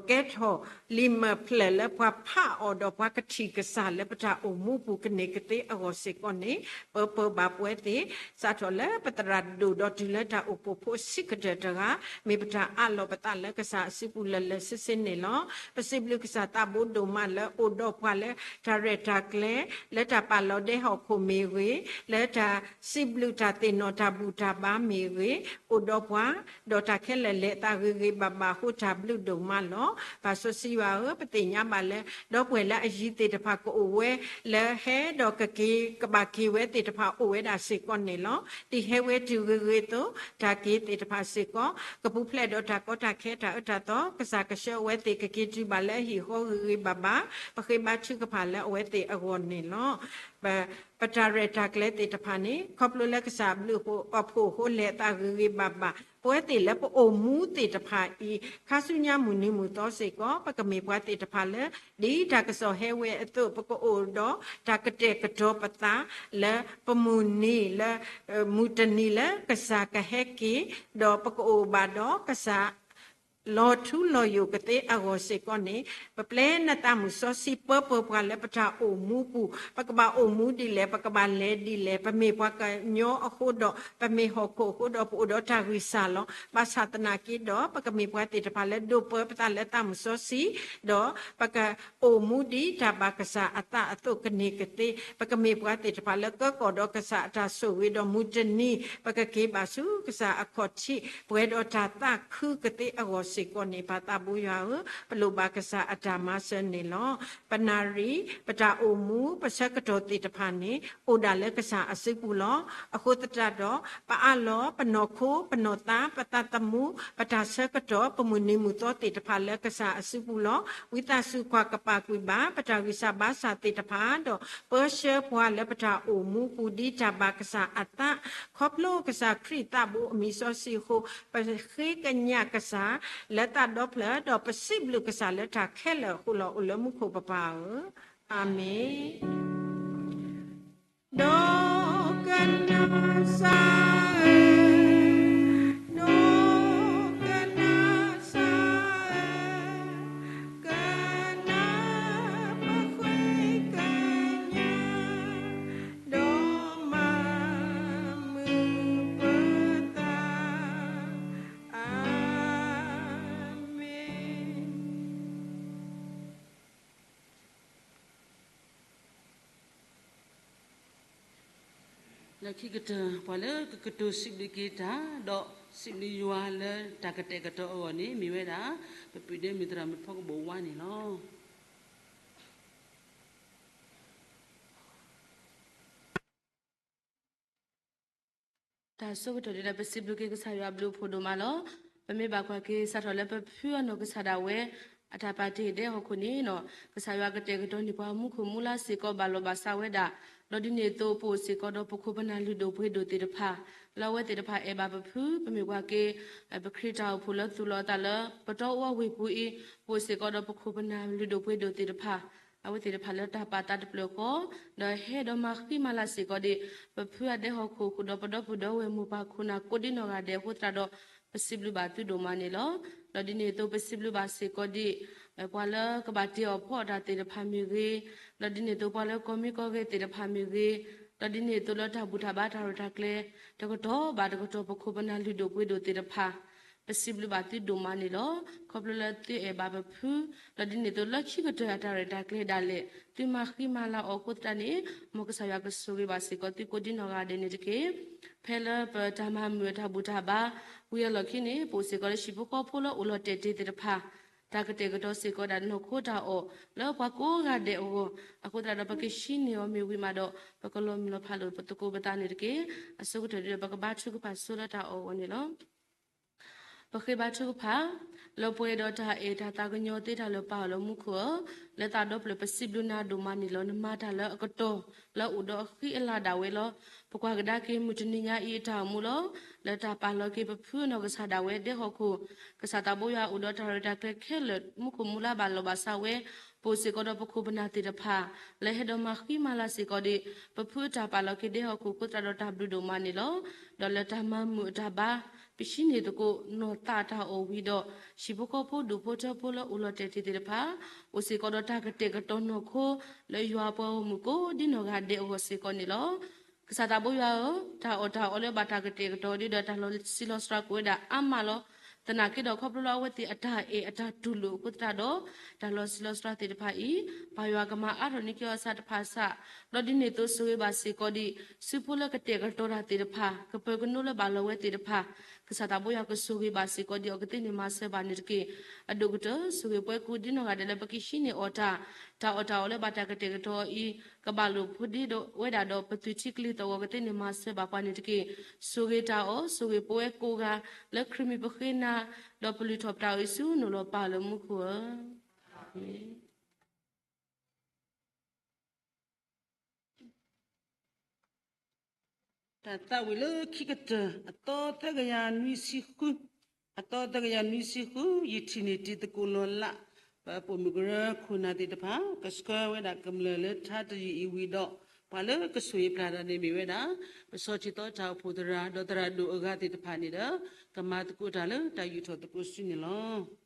ကဲထီၣ်လံာ်မဲာ်ဖျၢၣ်လၢပှၤဖးအီၤဒီးပှၤကထံၣ်ကစၢ်လၢပတၢ်အိၣ်မူပူၤကန့ၢ်ကသ့အဂီၢ်စ့ၢ်ကီးန့ၣ် ပၢၤပၢၤဘၣ်ပဝဲသ့ၣ်, စးထီၣ်လၢပသရၣ်ဒိၣ်ဒီးတုၤလၢတၢ်အိၣ်ဖှိၣ်ဖိဆံးကတၢၢ်တဂၤ, မ့ၢ်ပတၢ်အးလီၤပသးလၢကစၢ်အစုပူၤလၢာ်လၢာ်ဆ့ဆ့န့ၣ်လီၤ. ပစံးဘျုးကစၢ်သးဘိဒိၣ်မးလၢအိၣ်ဒီးပှၤလၢတၢ်ရဲၣ်တၢ်ကျဲၤ, လၢတၢ်ပာ်လီၤဒဲဟီၣ်ခိၣ်မ့ၢ်ဂ့ၤ, လၢတၢ်စံးဘျုးတၢ်သ့ၣ်နီၣ်တၢ်ဘူၣ်တၢ်ဘါမ့ၢ်ဂ့ၤ, အိၣ်ဒီးပှၤ ဒီးတၢ်ခဲလၢာ်လဲၤအသးဂ့ၤဂ့ၤဘၣ်ဘၣ်အဃိ တၢ်ဘျုးဒိၣ်မးလီၤ. ပၢ်စီဆှံယွၤဧၢ, ပသ့ၣ်ညါဘၣ်လၢ ဒီပုၢ်ဝဲၢ်လၢအယံၤသ့ၣ်တဖၣ်ကအိၣ်ဝဲလၢဟဲဒီးကက့ၤကဘၣ်က့ၤဝဲသ့ၣ်တဖၣ်အိၣ်ဝဲဒၣ်စ့ၢ်ကီးန့ၣ်လီၤ. ဒ်ဟဲဝဲတုၤဂ့ၤဂ့ၤအသိး တၢ်က့ၤသ့ၣ်တဖၣ်စ့ၢ်ကီး ကပူၤဖျဲးဒီးတၢ်ကီတၢ်ခဲတၢ်အၢတၢ်သီ ကစၢ်ကဆှၢအဝဲသ့ၣ်ကက့ၤတုၤဘၣ်လၢအဟံၣ်အဃီဂ့ၤဂ့ၤဘၣ်ဘၣ် ပဃ့ဘါထုကဖၣ်လၢအဝဲသ့ၣ်အဂီၢ်န့ၣ်လီၤ. ပတၢ်ရဲၣ်တၢ်ကျဲၤသ့ၣ်တဖၣ်န့ၣ် ခီဖျိလၢကစၢ်အဘျုးအဖှိၣ်အဃိ လဲၤအသးဂ့ၤဂ့ၤဘၣ်ဘၣ် ပဝဲသ့ၣ်လၢပအိၣ်မူသ့ၣ်တဖၣ်အံၤ ခါဆူညါမုၢ်နံၤမုၢ်သီစ့ၢ်ကီး ပကမ့ၢ်ပှၤသ့ၣ်တဖၣ်လၢ ဒ်တၢ်ကစီၣ်ဟဲဝဲအသိး ပကအိၣ်ဒီးတၢ်ကတဲာ်ကတီၤပသး လၢပမုၢ်နံၤလၢ မုၢ်တနံၤလၢကစၢ်ကဟဲက့ၤ ဒီးပကအိၣ်ဘၣ်ဒီးကစၢ် လီၤထူလီၤယိာ်ကသ့အဂီၢ်စ့ၢ်ကီးန့ၣ်, ပပျဲနသးမုၢ်စီဆှံပၢပှၤလၢပတၢ်အိၣ်မူပူၤ, ပကဘၣ်အိၣ်မူဒ်လဲၣ်, ပကဘၣ်လဲၤဒ်လဲၣ်, ပမ့ၢ်ပှၤကညီအဃိဒီး ပမ့ၢ်ဟီၣ်ခိၣ်အဃိဒီး ပအိၣ်ဒီးတၢ်ဂံၢ်စၢ်လီၤ. ဘၣ်ဆၣ်သနာ်က့ဒီး ပကမ့ၢ်ပှၤသ့ၣ်တဖၣ်လၢဒိးပၢပသးလၢသးမုၢ်စီဆှံ, ဒီးပက အိၣ်မူဒ်တၢ်ဘၣ်ကစၢ်အသးအသိးကန့ၢ်ကသ့, ပကမ့ၢ်ပှၤသ့ၣ်တဖၣ်လၢကၢကီၣ်ဒီးကစၢ်အတၢ်ဆိၣ်ဂ့ၤဒီးမုၢ်တနံၤ ပကက့ၤဘၣ်ဆူကစၢ်အခီၣ်ထံး ပှဲၤဒီးတၢ်သးခုကသ့အဂီၢ်စ့ၢ်ကီးန့ၣ် ပသးဘိယွၤဧၢ, ပလိၣ်ဘၣ်ကစၢ်အတၢ်မၤစၢၤန့ၣ်လီၤ. ပနၣ်ရံၣ်, ပတၢ်အိၣ်မူ, ပဆၢကတီၢ်သ့ၣ်တဖၣ်န့ၣ် အိၣ်ဒၣ်လၢကစၢ်အစုပူၤလီၤ. အဃိသတးဒီး ပအးလီၤပနီၢ်ခိ, ပနီၢ်သး, ပသးသမူ, ပတၢ်ဆၢကတီၢ်, ပမုၢ်နံၤမုၢ်သီသ့ၣ်တဖၣ်လၢကစၢ်အစုပူၤလီၤ. ဝံသးစူၤကွၢ်ကပာ်ကွံာ်ဘၣ် ပတၢ်ဂံၢ်စၢ်ဘါစၢ်သ့ၣ်တဖၣ်ဒီး ပၢဆှၢပှၤလၢပတၢ်အိၣ်မူပူၤဒ်တၢ်ဘၣ်ကစၢ်အသး, ခီဖျိကစၢ်ခရံာ်သးဘိအမံၤစီဆှံအဃိ, ပဃ့ကညးကစၢ်လၢသးဒီဖျၢၣ်, ဒီးပစံးဘျုးကစၢ်လၢတၢ်ခဲလၢာ်အဃိလီၤ. အိၣ်လၢမူခိၣ်ပပၢ်ဧၢ, အၤမ့ၣ်. ဒီကနၣ်စၢ်ဧၢ, ဒီကနၣ်စၢ်ဧၢ, ကနၣ်ပဃ့ကညး, ဒီးမၤမုာ်ပသး, အၤမ့ၣ်. လၢခံကတၢၢ် ပှၤလၢကကတိၤစံးဘျုးက့ၤတၢ် ဒီးစံးဘျုးယွၤလၢတၢ်ကတဲာ်ကတီၤအဂီၢ်န့ၣ် မ့ၢ်ဝဲဒၣ် ပပုၢ်ဒ့မုၣ်သရၣ်မုၣ်ဖီကဘိၣ်ဝါန့ၣ်လီၤ. တၢ်ဆိကတၢၢ်ဒ်ဒီး ပစံးဘျုးက့ၤကစၢ်ယွၤဘျုးဖှိၣ်ဒိၣ်မးလီၤ. ပမ့ၢ်ဘၣ်ကွၢ်က့ၤ စးထီၣ်လၢပဖုအနီၢ်ကစၢ်ဒၣ်ဝဲ အတၢ်ပာ်တ့ၢ်ဒဲဟီၣ်ခိၣ်န့ၣ် ကစၢ်ယွၤကတဲာ်ကတီၤန့ၢ်ပှၤမူခိၣ်မူလါစ့ၢ်ကီး ဘၣ်လီၤဘၣ်စးဝဲဒၣ်, ဒီးဒ်န့ၣ်အသိး ပအိၣ်စ့ၢ်ကီးဒီးပခိၣ်ပနၢ်လုၢ်ဒိၣ်ပှ့ၤဒိၣ်သ့ၣ်တဖၣ် လၢအဝဲသ့ၣ်တဖၣ်အဲၣ်ဘၣ်ပဖု, ပမ့ၢ်ကွၢ်က့ၤ ပခရံာ်တၢ်အိၣ်ဖှိၣ်လၢသူၣ်လီၤအသးလၢ ပတီၢ်အိၣ်ဝ့ၢ်ပူၤအံၤ ပအိၣ်စ့ၢ်ကီးဒီးပခိၣ်ပနၢ်လုၢ်ဒိၣ်ပှ့ၤဒိၣ်သ့ၣ်တဖၣ်, အဝဲသ့ၣ်တဖၣ်လၢတၢ်ပာ်သးတဖျၢၣ်ဃီ, ဒီးဟဲဒီးမၤဃံမၤလၤစ့ၢ်ကီးဒံး ပဖုအဒဲဟီၣ်ခိၣ်ဃုာ်ဒီးပဒီပုၢ်ဒီဝဲၢ်မိၢ်ပၢ်ခိၣ်နၢ်ကိးဒ်နီၢ်ဂၤဒဲးအဃိသတးဒီး ပစံးဘျုးဘၣ်သုဒိၣ်မးန့ၣ်လီၤ. ဒီးဒ်န့ၣ်အသိး ပစံးဘျုးဘၣ်စ့ၢ်ကီးဒံး ပှၤလၢကဘၣ်တ့အီၣ်ဖီအီၣ်တၢ်သ့ၣ်တဖၣ်မ့ၢ်ဂ့ၤ, ဒီးဒ်န့ၣ်အသိး ပှၤလၢကီၢ်မံကီၢ်ဂ့ၤသ့ၣ်တဖၣ်မ့ၢ်ဂ့ၤ, ဒီးဒ်န့ၣ်အသိးလၢတၢ်ဘူၣ်တၢ်ဘါတၢ်ရဲၣ်တၢ်ကျဲၤ တကတီၢ်ဘၣ်တကတီၢ် ပခိၣ်ပနၢ်လုၢ်ဒိၣ်ပှ့ၤဒိၣ်သ့ၣ်တဖၣ် ပစံးဘျုးဘၣ်သုဒိၣ်မးန့ၣ်လီၤ. ခီဖျိလၢသုအဲၣ်ဘၣ်ပဖု, ဒီးဒ်န့ၣ်အသိးလၢခံကတၢၢ်အတၢ်ရဲၣ်တၢ်ကျဲၤဒၣ်လဲာ် သုမၤဃံမၤလၤအီၤအဃိသတးန့ၣ် မ်ကစၢ်ယွၤကဆိၣ်ဂ့ၤဘၣ်စ့ၢ်ကီးသုကိးဒ်နီၢ်ဂၤဒဲးန့ၣ်တက့ၢ်. ဖဲလၢပတၢ်မၤမုာ်အတၢ်ဘူၣ်တၢ်ဘါ ဝံၤအလီၢ်ခံန့ၣ် ပအိၣ်စ့ၢ်ကီးလၢဟံၣ်ဖိဃီဖိလၢအိၣ်လီၤတဲာ်တ့ၢ်သ့ၣ်တဖၣ် တၢ်ကတဲာ်ကတီၤစ့ၢ်ကီးဒၣ်နီၢ်ခိတၢ်အီၣ် လၢပှၤကိးဂၤဒဲးအဂီၢ် အဃိသတးဒီး ပကဟံးန့ၢ်အီၤမ့ၢ်ဝံၤမးဒီး ပကလီၤမုၢ်လီၤဖးလိာ်ပသကိးပသးန့ၣ်တက့ၢ်. အဆိကတၢၢ်ဒ်ဒီး ပကဘါထုကဖၣ်ဆိလၢတၢ်အီၣ်အဂီၢ်န့ၣ်လီၤ. ပဃ့ဘါထုကဖၣ်, လၢပှဲၤဒီးတၢ်အဲၣ်တၢ်သးကညီၤသ့တၢ်လၢပၢ်အီၤလၢမူခိၣ်ဧၢ, လၢသးဒီဖျၢၣ်ပစံးဘျုးနၤဒိၣ်မးန့ၣ်လီၤ. နမၤတၢ်လၢအကတီၢ် လၢအအိၣ်ဒီးအဃံအလၤဒၣ်ဝဲလီၤ. ပကွၢ်ကဒါက့ၤမုၢ်တနံၤညါအံၤအတၢ်အိၣ်မူလီၤ. လၢတၢ်ပာ်လီၤက့ၤပဖုအနီၢ်ကစၢ်ဒၣ်ဝဲဒဲဟီၣ်ခိၣ်, ကစၢ်သးဘိယွၤအိၣ်ဒီးတၢ်ရဲၣ်တၢ်ကျဲၤခဲလၢာ် မူခိၣ်မူလါဘၣ်လီၤဘၣ်စးဝဲ, ပအိၣ်စ့ၢ်ကီးဒီးပခိၣ်ပနၢ်သ့ၣ်တဖၣ် လၢဟဲဒီးမၤဃံမၤလၤစ့ၢ်ကီးဒံး ပဖုအတၢ်ပာ်လီၤက့ၤဒဲဟီၣ်ခိၣ်အဃိသတးဒီးတၢ်ဘျုးဒိၣ်မးန့ၣ်လီၤ. ဒီးလၢတၢ်မၤမုာ်အတၢ်ဘါ ပဟံးန့ၢ်သကိးနီၢ်သးအတၢ်အီၣ်ဝံၤဒီး ဟံၣ်ဖိဃီဖိဒူၣ်ဖိထၢဖိလၢအိၣ်လီၤတဲာ်တ့ၢ်သ့ၣ်တဖၣ် အိၣ်စ့ၢ်ကီးဒီးတၢ်ကတဲာ်ကတီၤနီၢ်ခိ လၢယွၤအပှၤဂီၢ်မုၢ်ကိးဒ်နီၢ်ဂၤဒဲးအဂီၢ်စ့ၢ်ကီးန့ၣ်လီၤ. ကစၢ်သးဘိယွၤဧၢ, တၢ်အီၣ်တၢ်အီလၢဘၣ်တၢ်ကတဲာ်ကတီၤဒ်ဒီးတၢ်လီၤဆံးလီၤစှၤကွံာ်ဝဲဒၣ်အါမးလီၤ. သနာ်က့ဒီးခီဖျိလၢအဝဲသ့ၣ်အတၢ်အဲၣ်အတၢ်တူၢ်လိာ်အဃိသတးဒီး တၢ်လီၤဆံးလီၤစှၤသ့ၣ်တဖၣ်အံၤ ပၢ်ယွၤကမၤအါထီၣ်န့ၢ်က့ၤအီၤဆၣ်တဖၣ်ဆၣ်, ဒီးဒ်န့ၣ်အသိးဆိၣ်ဂ့ၤဘၣ်စ့ၢ်ကီးဒံး စုဖိလၢကတဲာ်ကတီၤတၢ်သ့ၣ်တဖၣ်, ကပၢၤကနိလၢဘၣ်လီၤဝဲသ့ၣ်တဖၣ်, ကစၢ်သးဘိယွၤကဆိၣ်ဂ့ၤဘၣ်စ့ၢ်ကီးဒံးအီၤကသ့န့ၣ်မၤစၢၤဘၣ်န့ၣ်တက့ၢ်. အဒိၣ်ကတၢၢ် ဆိၣ်ဂ့ၤပဝဲကိးဒ်နီၢ်ဂၤဒဲးလၢပကဟံးန့ၢ်အီၤတၢ်, တၢ်အီၣ်တၢ်အီလၢဘၣ်တၢ်ကတဲာ်ကတီၤအီၤအံၤ ကဘၣ်လိာ်ဖိဒ့ဒီးဝဲဒၣ်ဒီးပသွံၣ်ထံကလံၤသီၣ်ဂီၤကသ့န့ၣ်မၤစၢၤဘၣ်ပှၤန့ၣ်တက့ၢ်. ဆိၣ်ဂ့ၤတၢ်အီၣ် ဆိၣ်ဂ့ၤပဝဲကိးဂၤ လၢခရံာ်မံၤပဃ့နၤ, ဒီးပလုၢ်ထီၣ်ပတၢ်အီၣ်အံၤဆူနအိၣ်လီၤပၢ်လၢမူခိၣ်ဧၢ. တၢ်သးဝံၣ်လၢခံကတၢၢ် အသီသၢကယၤနွံဆံဃု, အသီသၢကယၤနွံဆံဃု ယထံၣ်န့ၢ်တံၤသကိးလီၤလး, ပပိာ်မုၣ်ကရၢခိၣ်နၢ်သ့ၣ်တဖၣ် ကဆှၢဝဲဒၣ်ကမျၢၢ်လၢထါတယုၢ်အံၤဝံၤဒီး, ပ ပှၤလၢကဆိၣ်ဂ့ၤပျၢ်တၢ်န့ၣ်မ့ၢ်ဝဲဒၣ် ပစီၤထံသီတၢ်အိၣ်ဖှိၣ်သရၣ် ဒီးသရၣ်ဒိၣ်အဂၤသ့ၣ်တဖၣ်န့ၣ်ဒီး ကမၤသကိးတၢ်လၢတၢ်ယူးထီၣ်သကိးစုန့ၣ်လီၤ.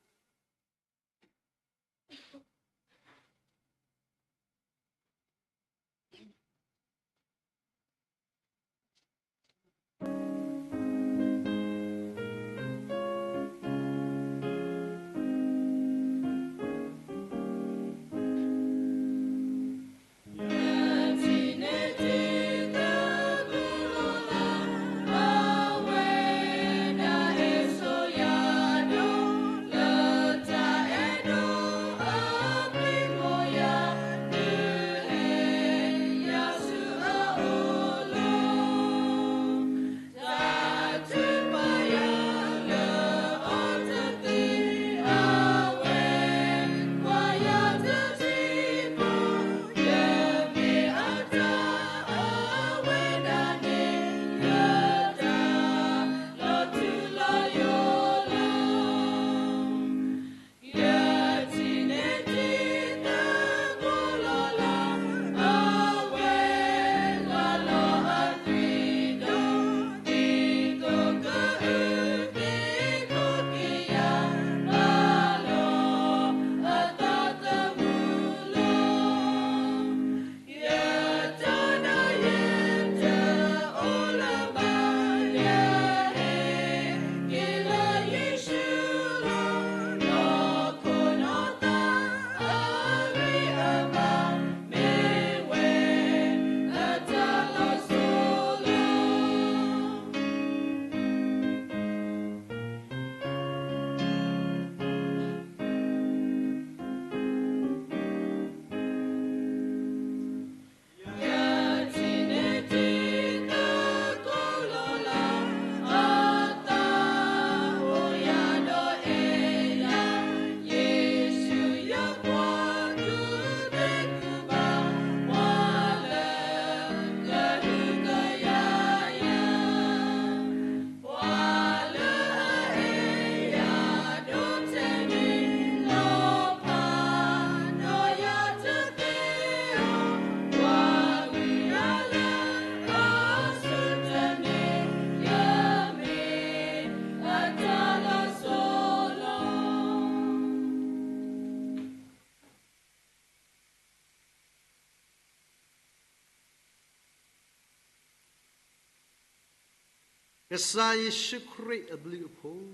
ကစၢ်ယ့ၣ်ၡူးခရံာ်အဘျုးအဖှိၣ်,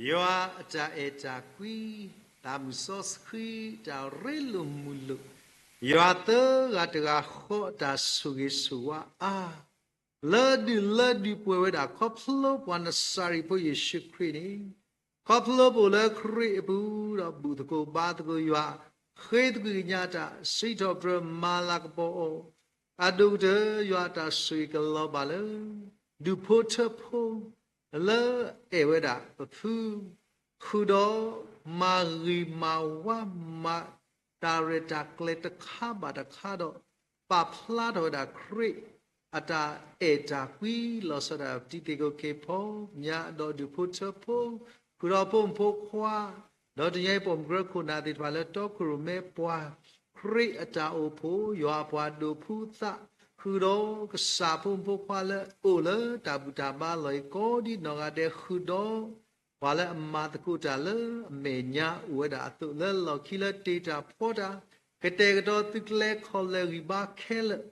ယွၤအတၢ်အဲၣ်တၢ်ကွံ, သးမုၢ်စီဆှံတၢ်ရ့လိာ်မုာ်လိာ်, ယွၤသၢဂၤတဂၤဃီအတၢ်ဆိၣ်ဂ့ၤဆိၣ်ဝါအါ လၢဒုၣ်လၢဒုၣ်ပှဲၤဝဲဒၣ် ခီဖျိပှၤနစၤရ့းဖိယ့ၣ်ၡူးခရံာ်န့ၣ်, ခီဖျိပအိၣ်လၢခရံာ်အပူၤ ဒီးဘူၣ်သကိးဘါသကိးယွၤ, ဃ့သကွံၢ်ကညးတၢ် စံးထီၣ်ပတြၢၤ မၤလၤကပီၤအီၤ, အဒိၣ်ကတၢၢ် ယွၤအတၢ်ဆိၣ်ဂ့ၤကလီၤဘၣ်လၢ ဒူၣ်ဖိထၢဖိ လၢအဲၣ်ဝဲဒၣ်ပဖု ဃုာ်ဒီးမၤဂ့ၤမၤဝါ မၤတၢ်ရဲၣ်တၢ်ကျဲၤတခါဘၣ်တခါဒီး ပာ်ဖျါထီၣ်ဝဲဒၣ်ခရံာ်အတၢ်အဲၣ်တၢ်ကွံ လီၤဆီဒၣ်တၢ် ပတံၤသကိး ခ့ဖီ ညါဒီးဒူၣ်ဖိထၢဖိ, ဃုာ်ဒီးဖိမုၣ်ဖိခွါ, ဒီးတနံၤအံၤပိာ်မုၣ်ကရၢခိၣ်နၢ်သ့ၣ်တဖၣ်လၢတီခိၣ်ရိၣ်မဲပှၤ, ခရံာ်အတၢ်အိၣ်ဖှိၣ် ယွၤအပှၤဒိးဖုသး, ဃုာ်ဒီးကစၢ်ဖိမုၣ်ဖိခွါလၢအအိၣ်လၢတၢ်ဘူၣ်တၢ်ဘါလီၢ်အံၤ ကိးဒံနီၢ်ဂၤဒဲး ဃုာ်ဒီး ပှၤလၢအမၤသကိးတၢ်လၢအမဲာ်ညါအိၣ်ဝဲဒၣ်အသိး လၢလီၢ်ခံလၢတ့တၢ်ဖီတၢ်, ကတဲာ်ကတီၤသုးကျဲၤခီၣ်လဲၢ်ဂံၢ်ဘါခဲလၢာ်,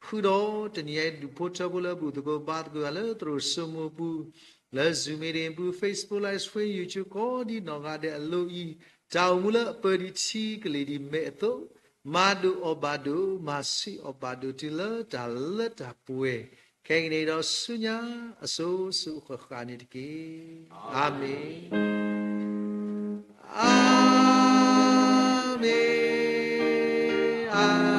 ဃုာ်ဒီးတနံၤအံၤ ဒူၣ်ဖိထၢဖိလၢဘူၣ်သကိးဘါသကိးယွၤလၢသရိာ်စိမိၤပူၤ, လၢ Zoom meeting ပူၤ, Facebook Live Stream, YouTube ကိးဒံနီၢ်ဂၤဒဲးအလိၤအံၤ, တၢ်အိၣ်မူလၢအပၢဒံးထံကလ့ၤဒံးမဲာ်အသိး, မၤဒိၣ်အီၣ်ဘၣ်ဒိၣ်, မၤဆံးအီၣ်ဘၣ်ဒိၣ် တုၤလၢတၢ်လၢတၢ်ပှဲၤ ခဲကနံၣ်အံၤဒီးဆူညါ အစိၤစိၤအဃၣ်ဃၣ်န့ၣ်တက့ၢ်. အၤမ့ၣ်, အၤမ့ၣ်, အၤ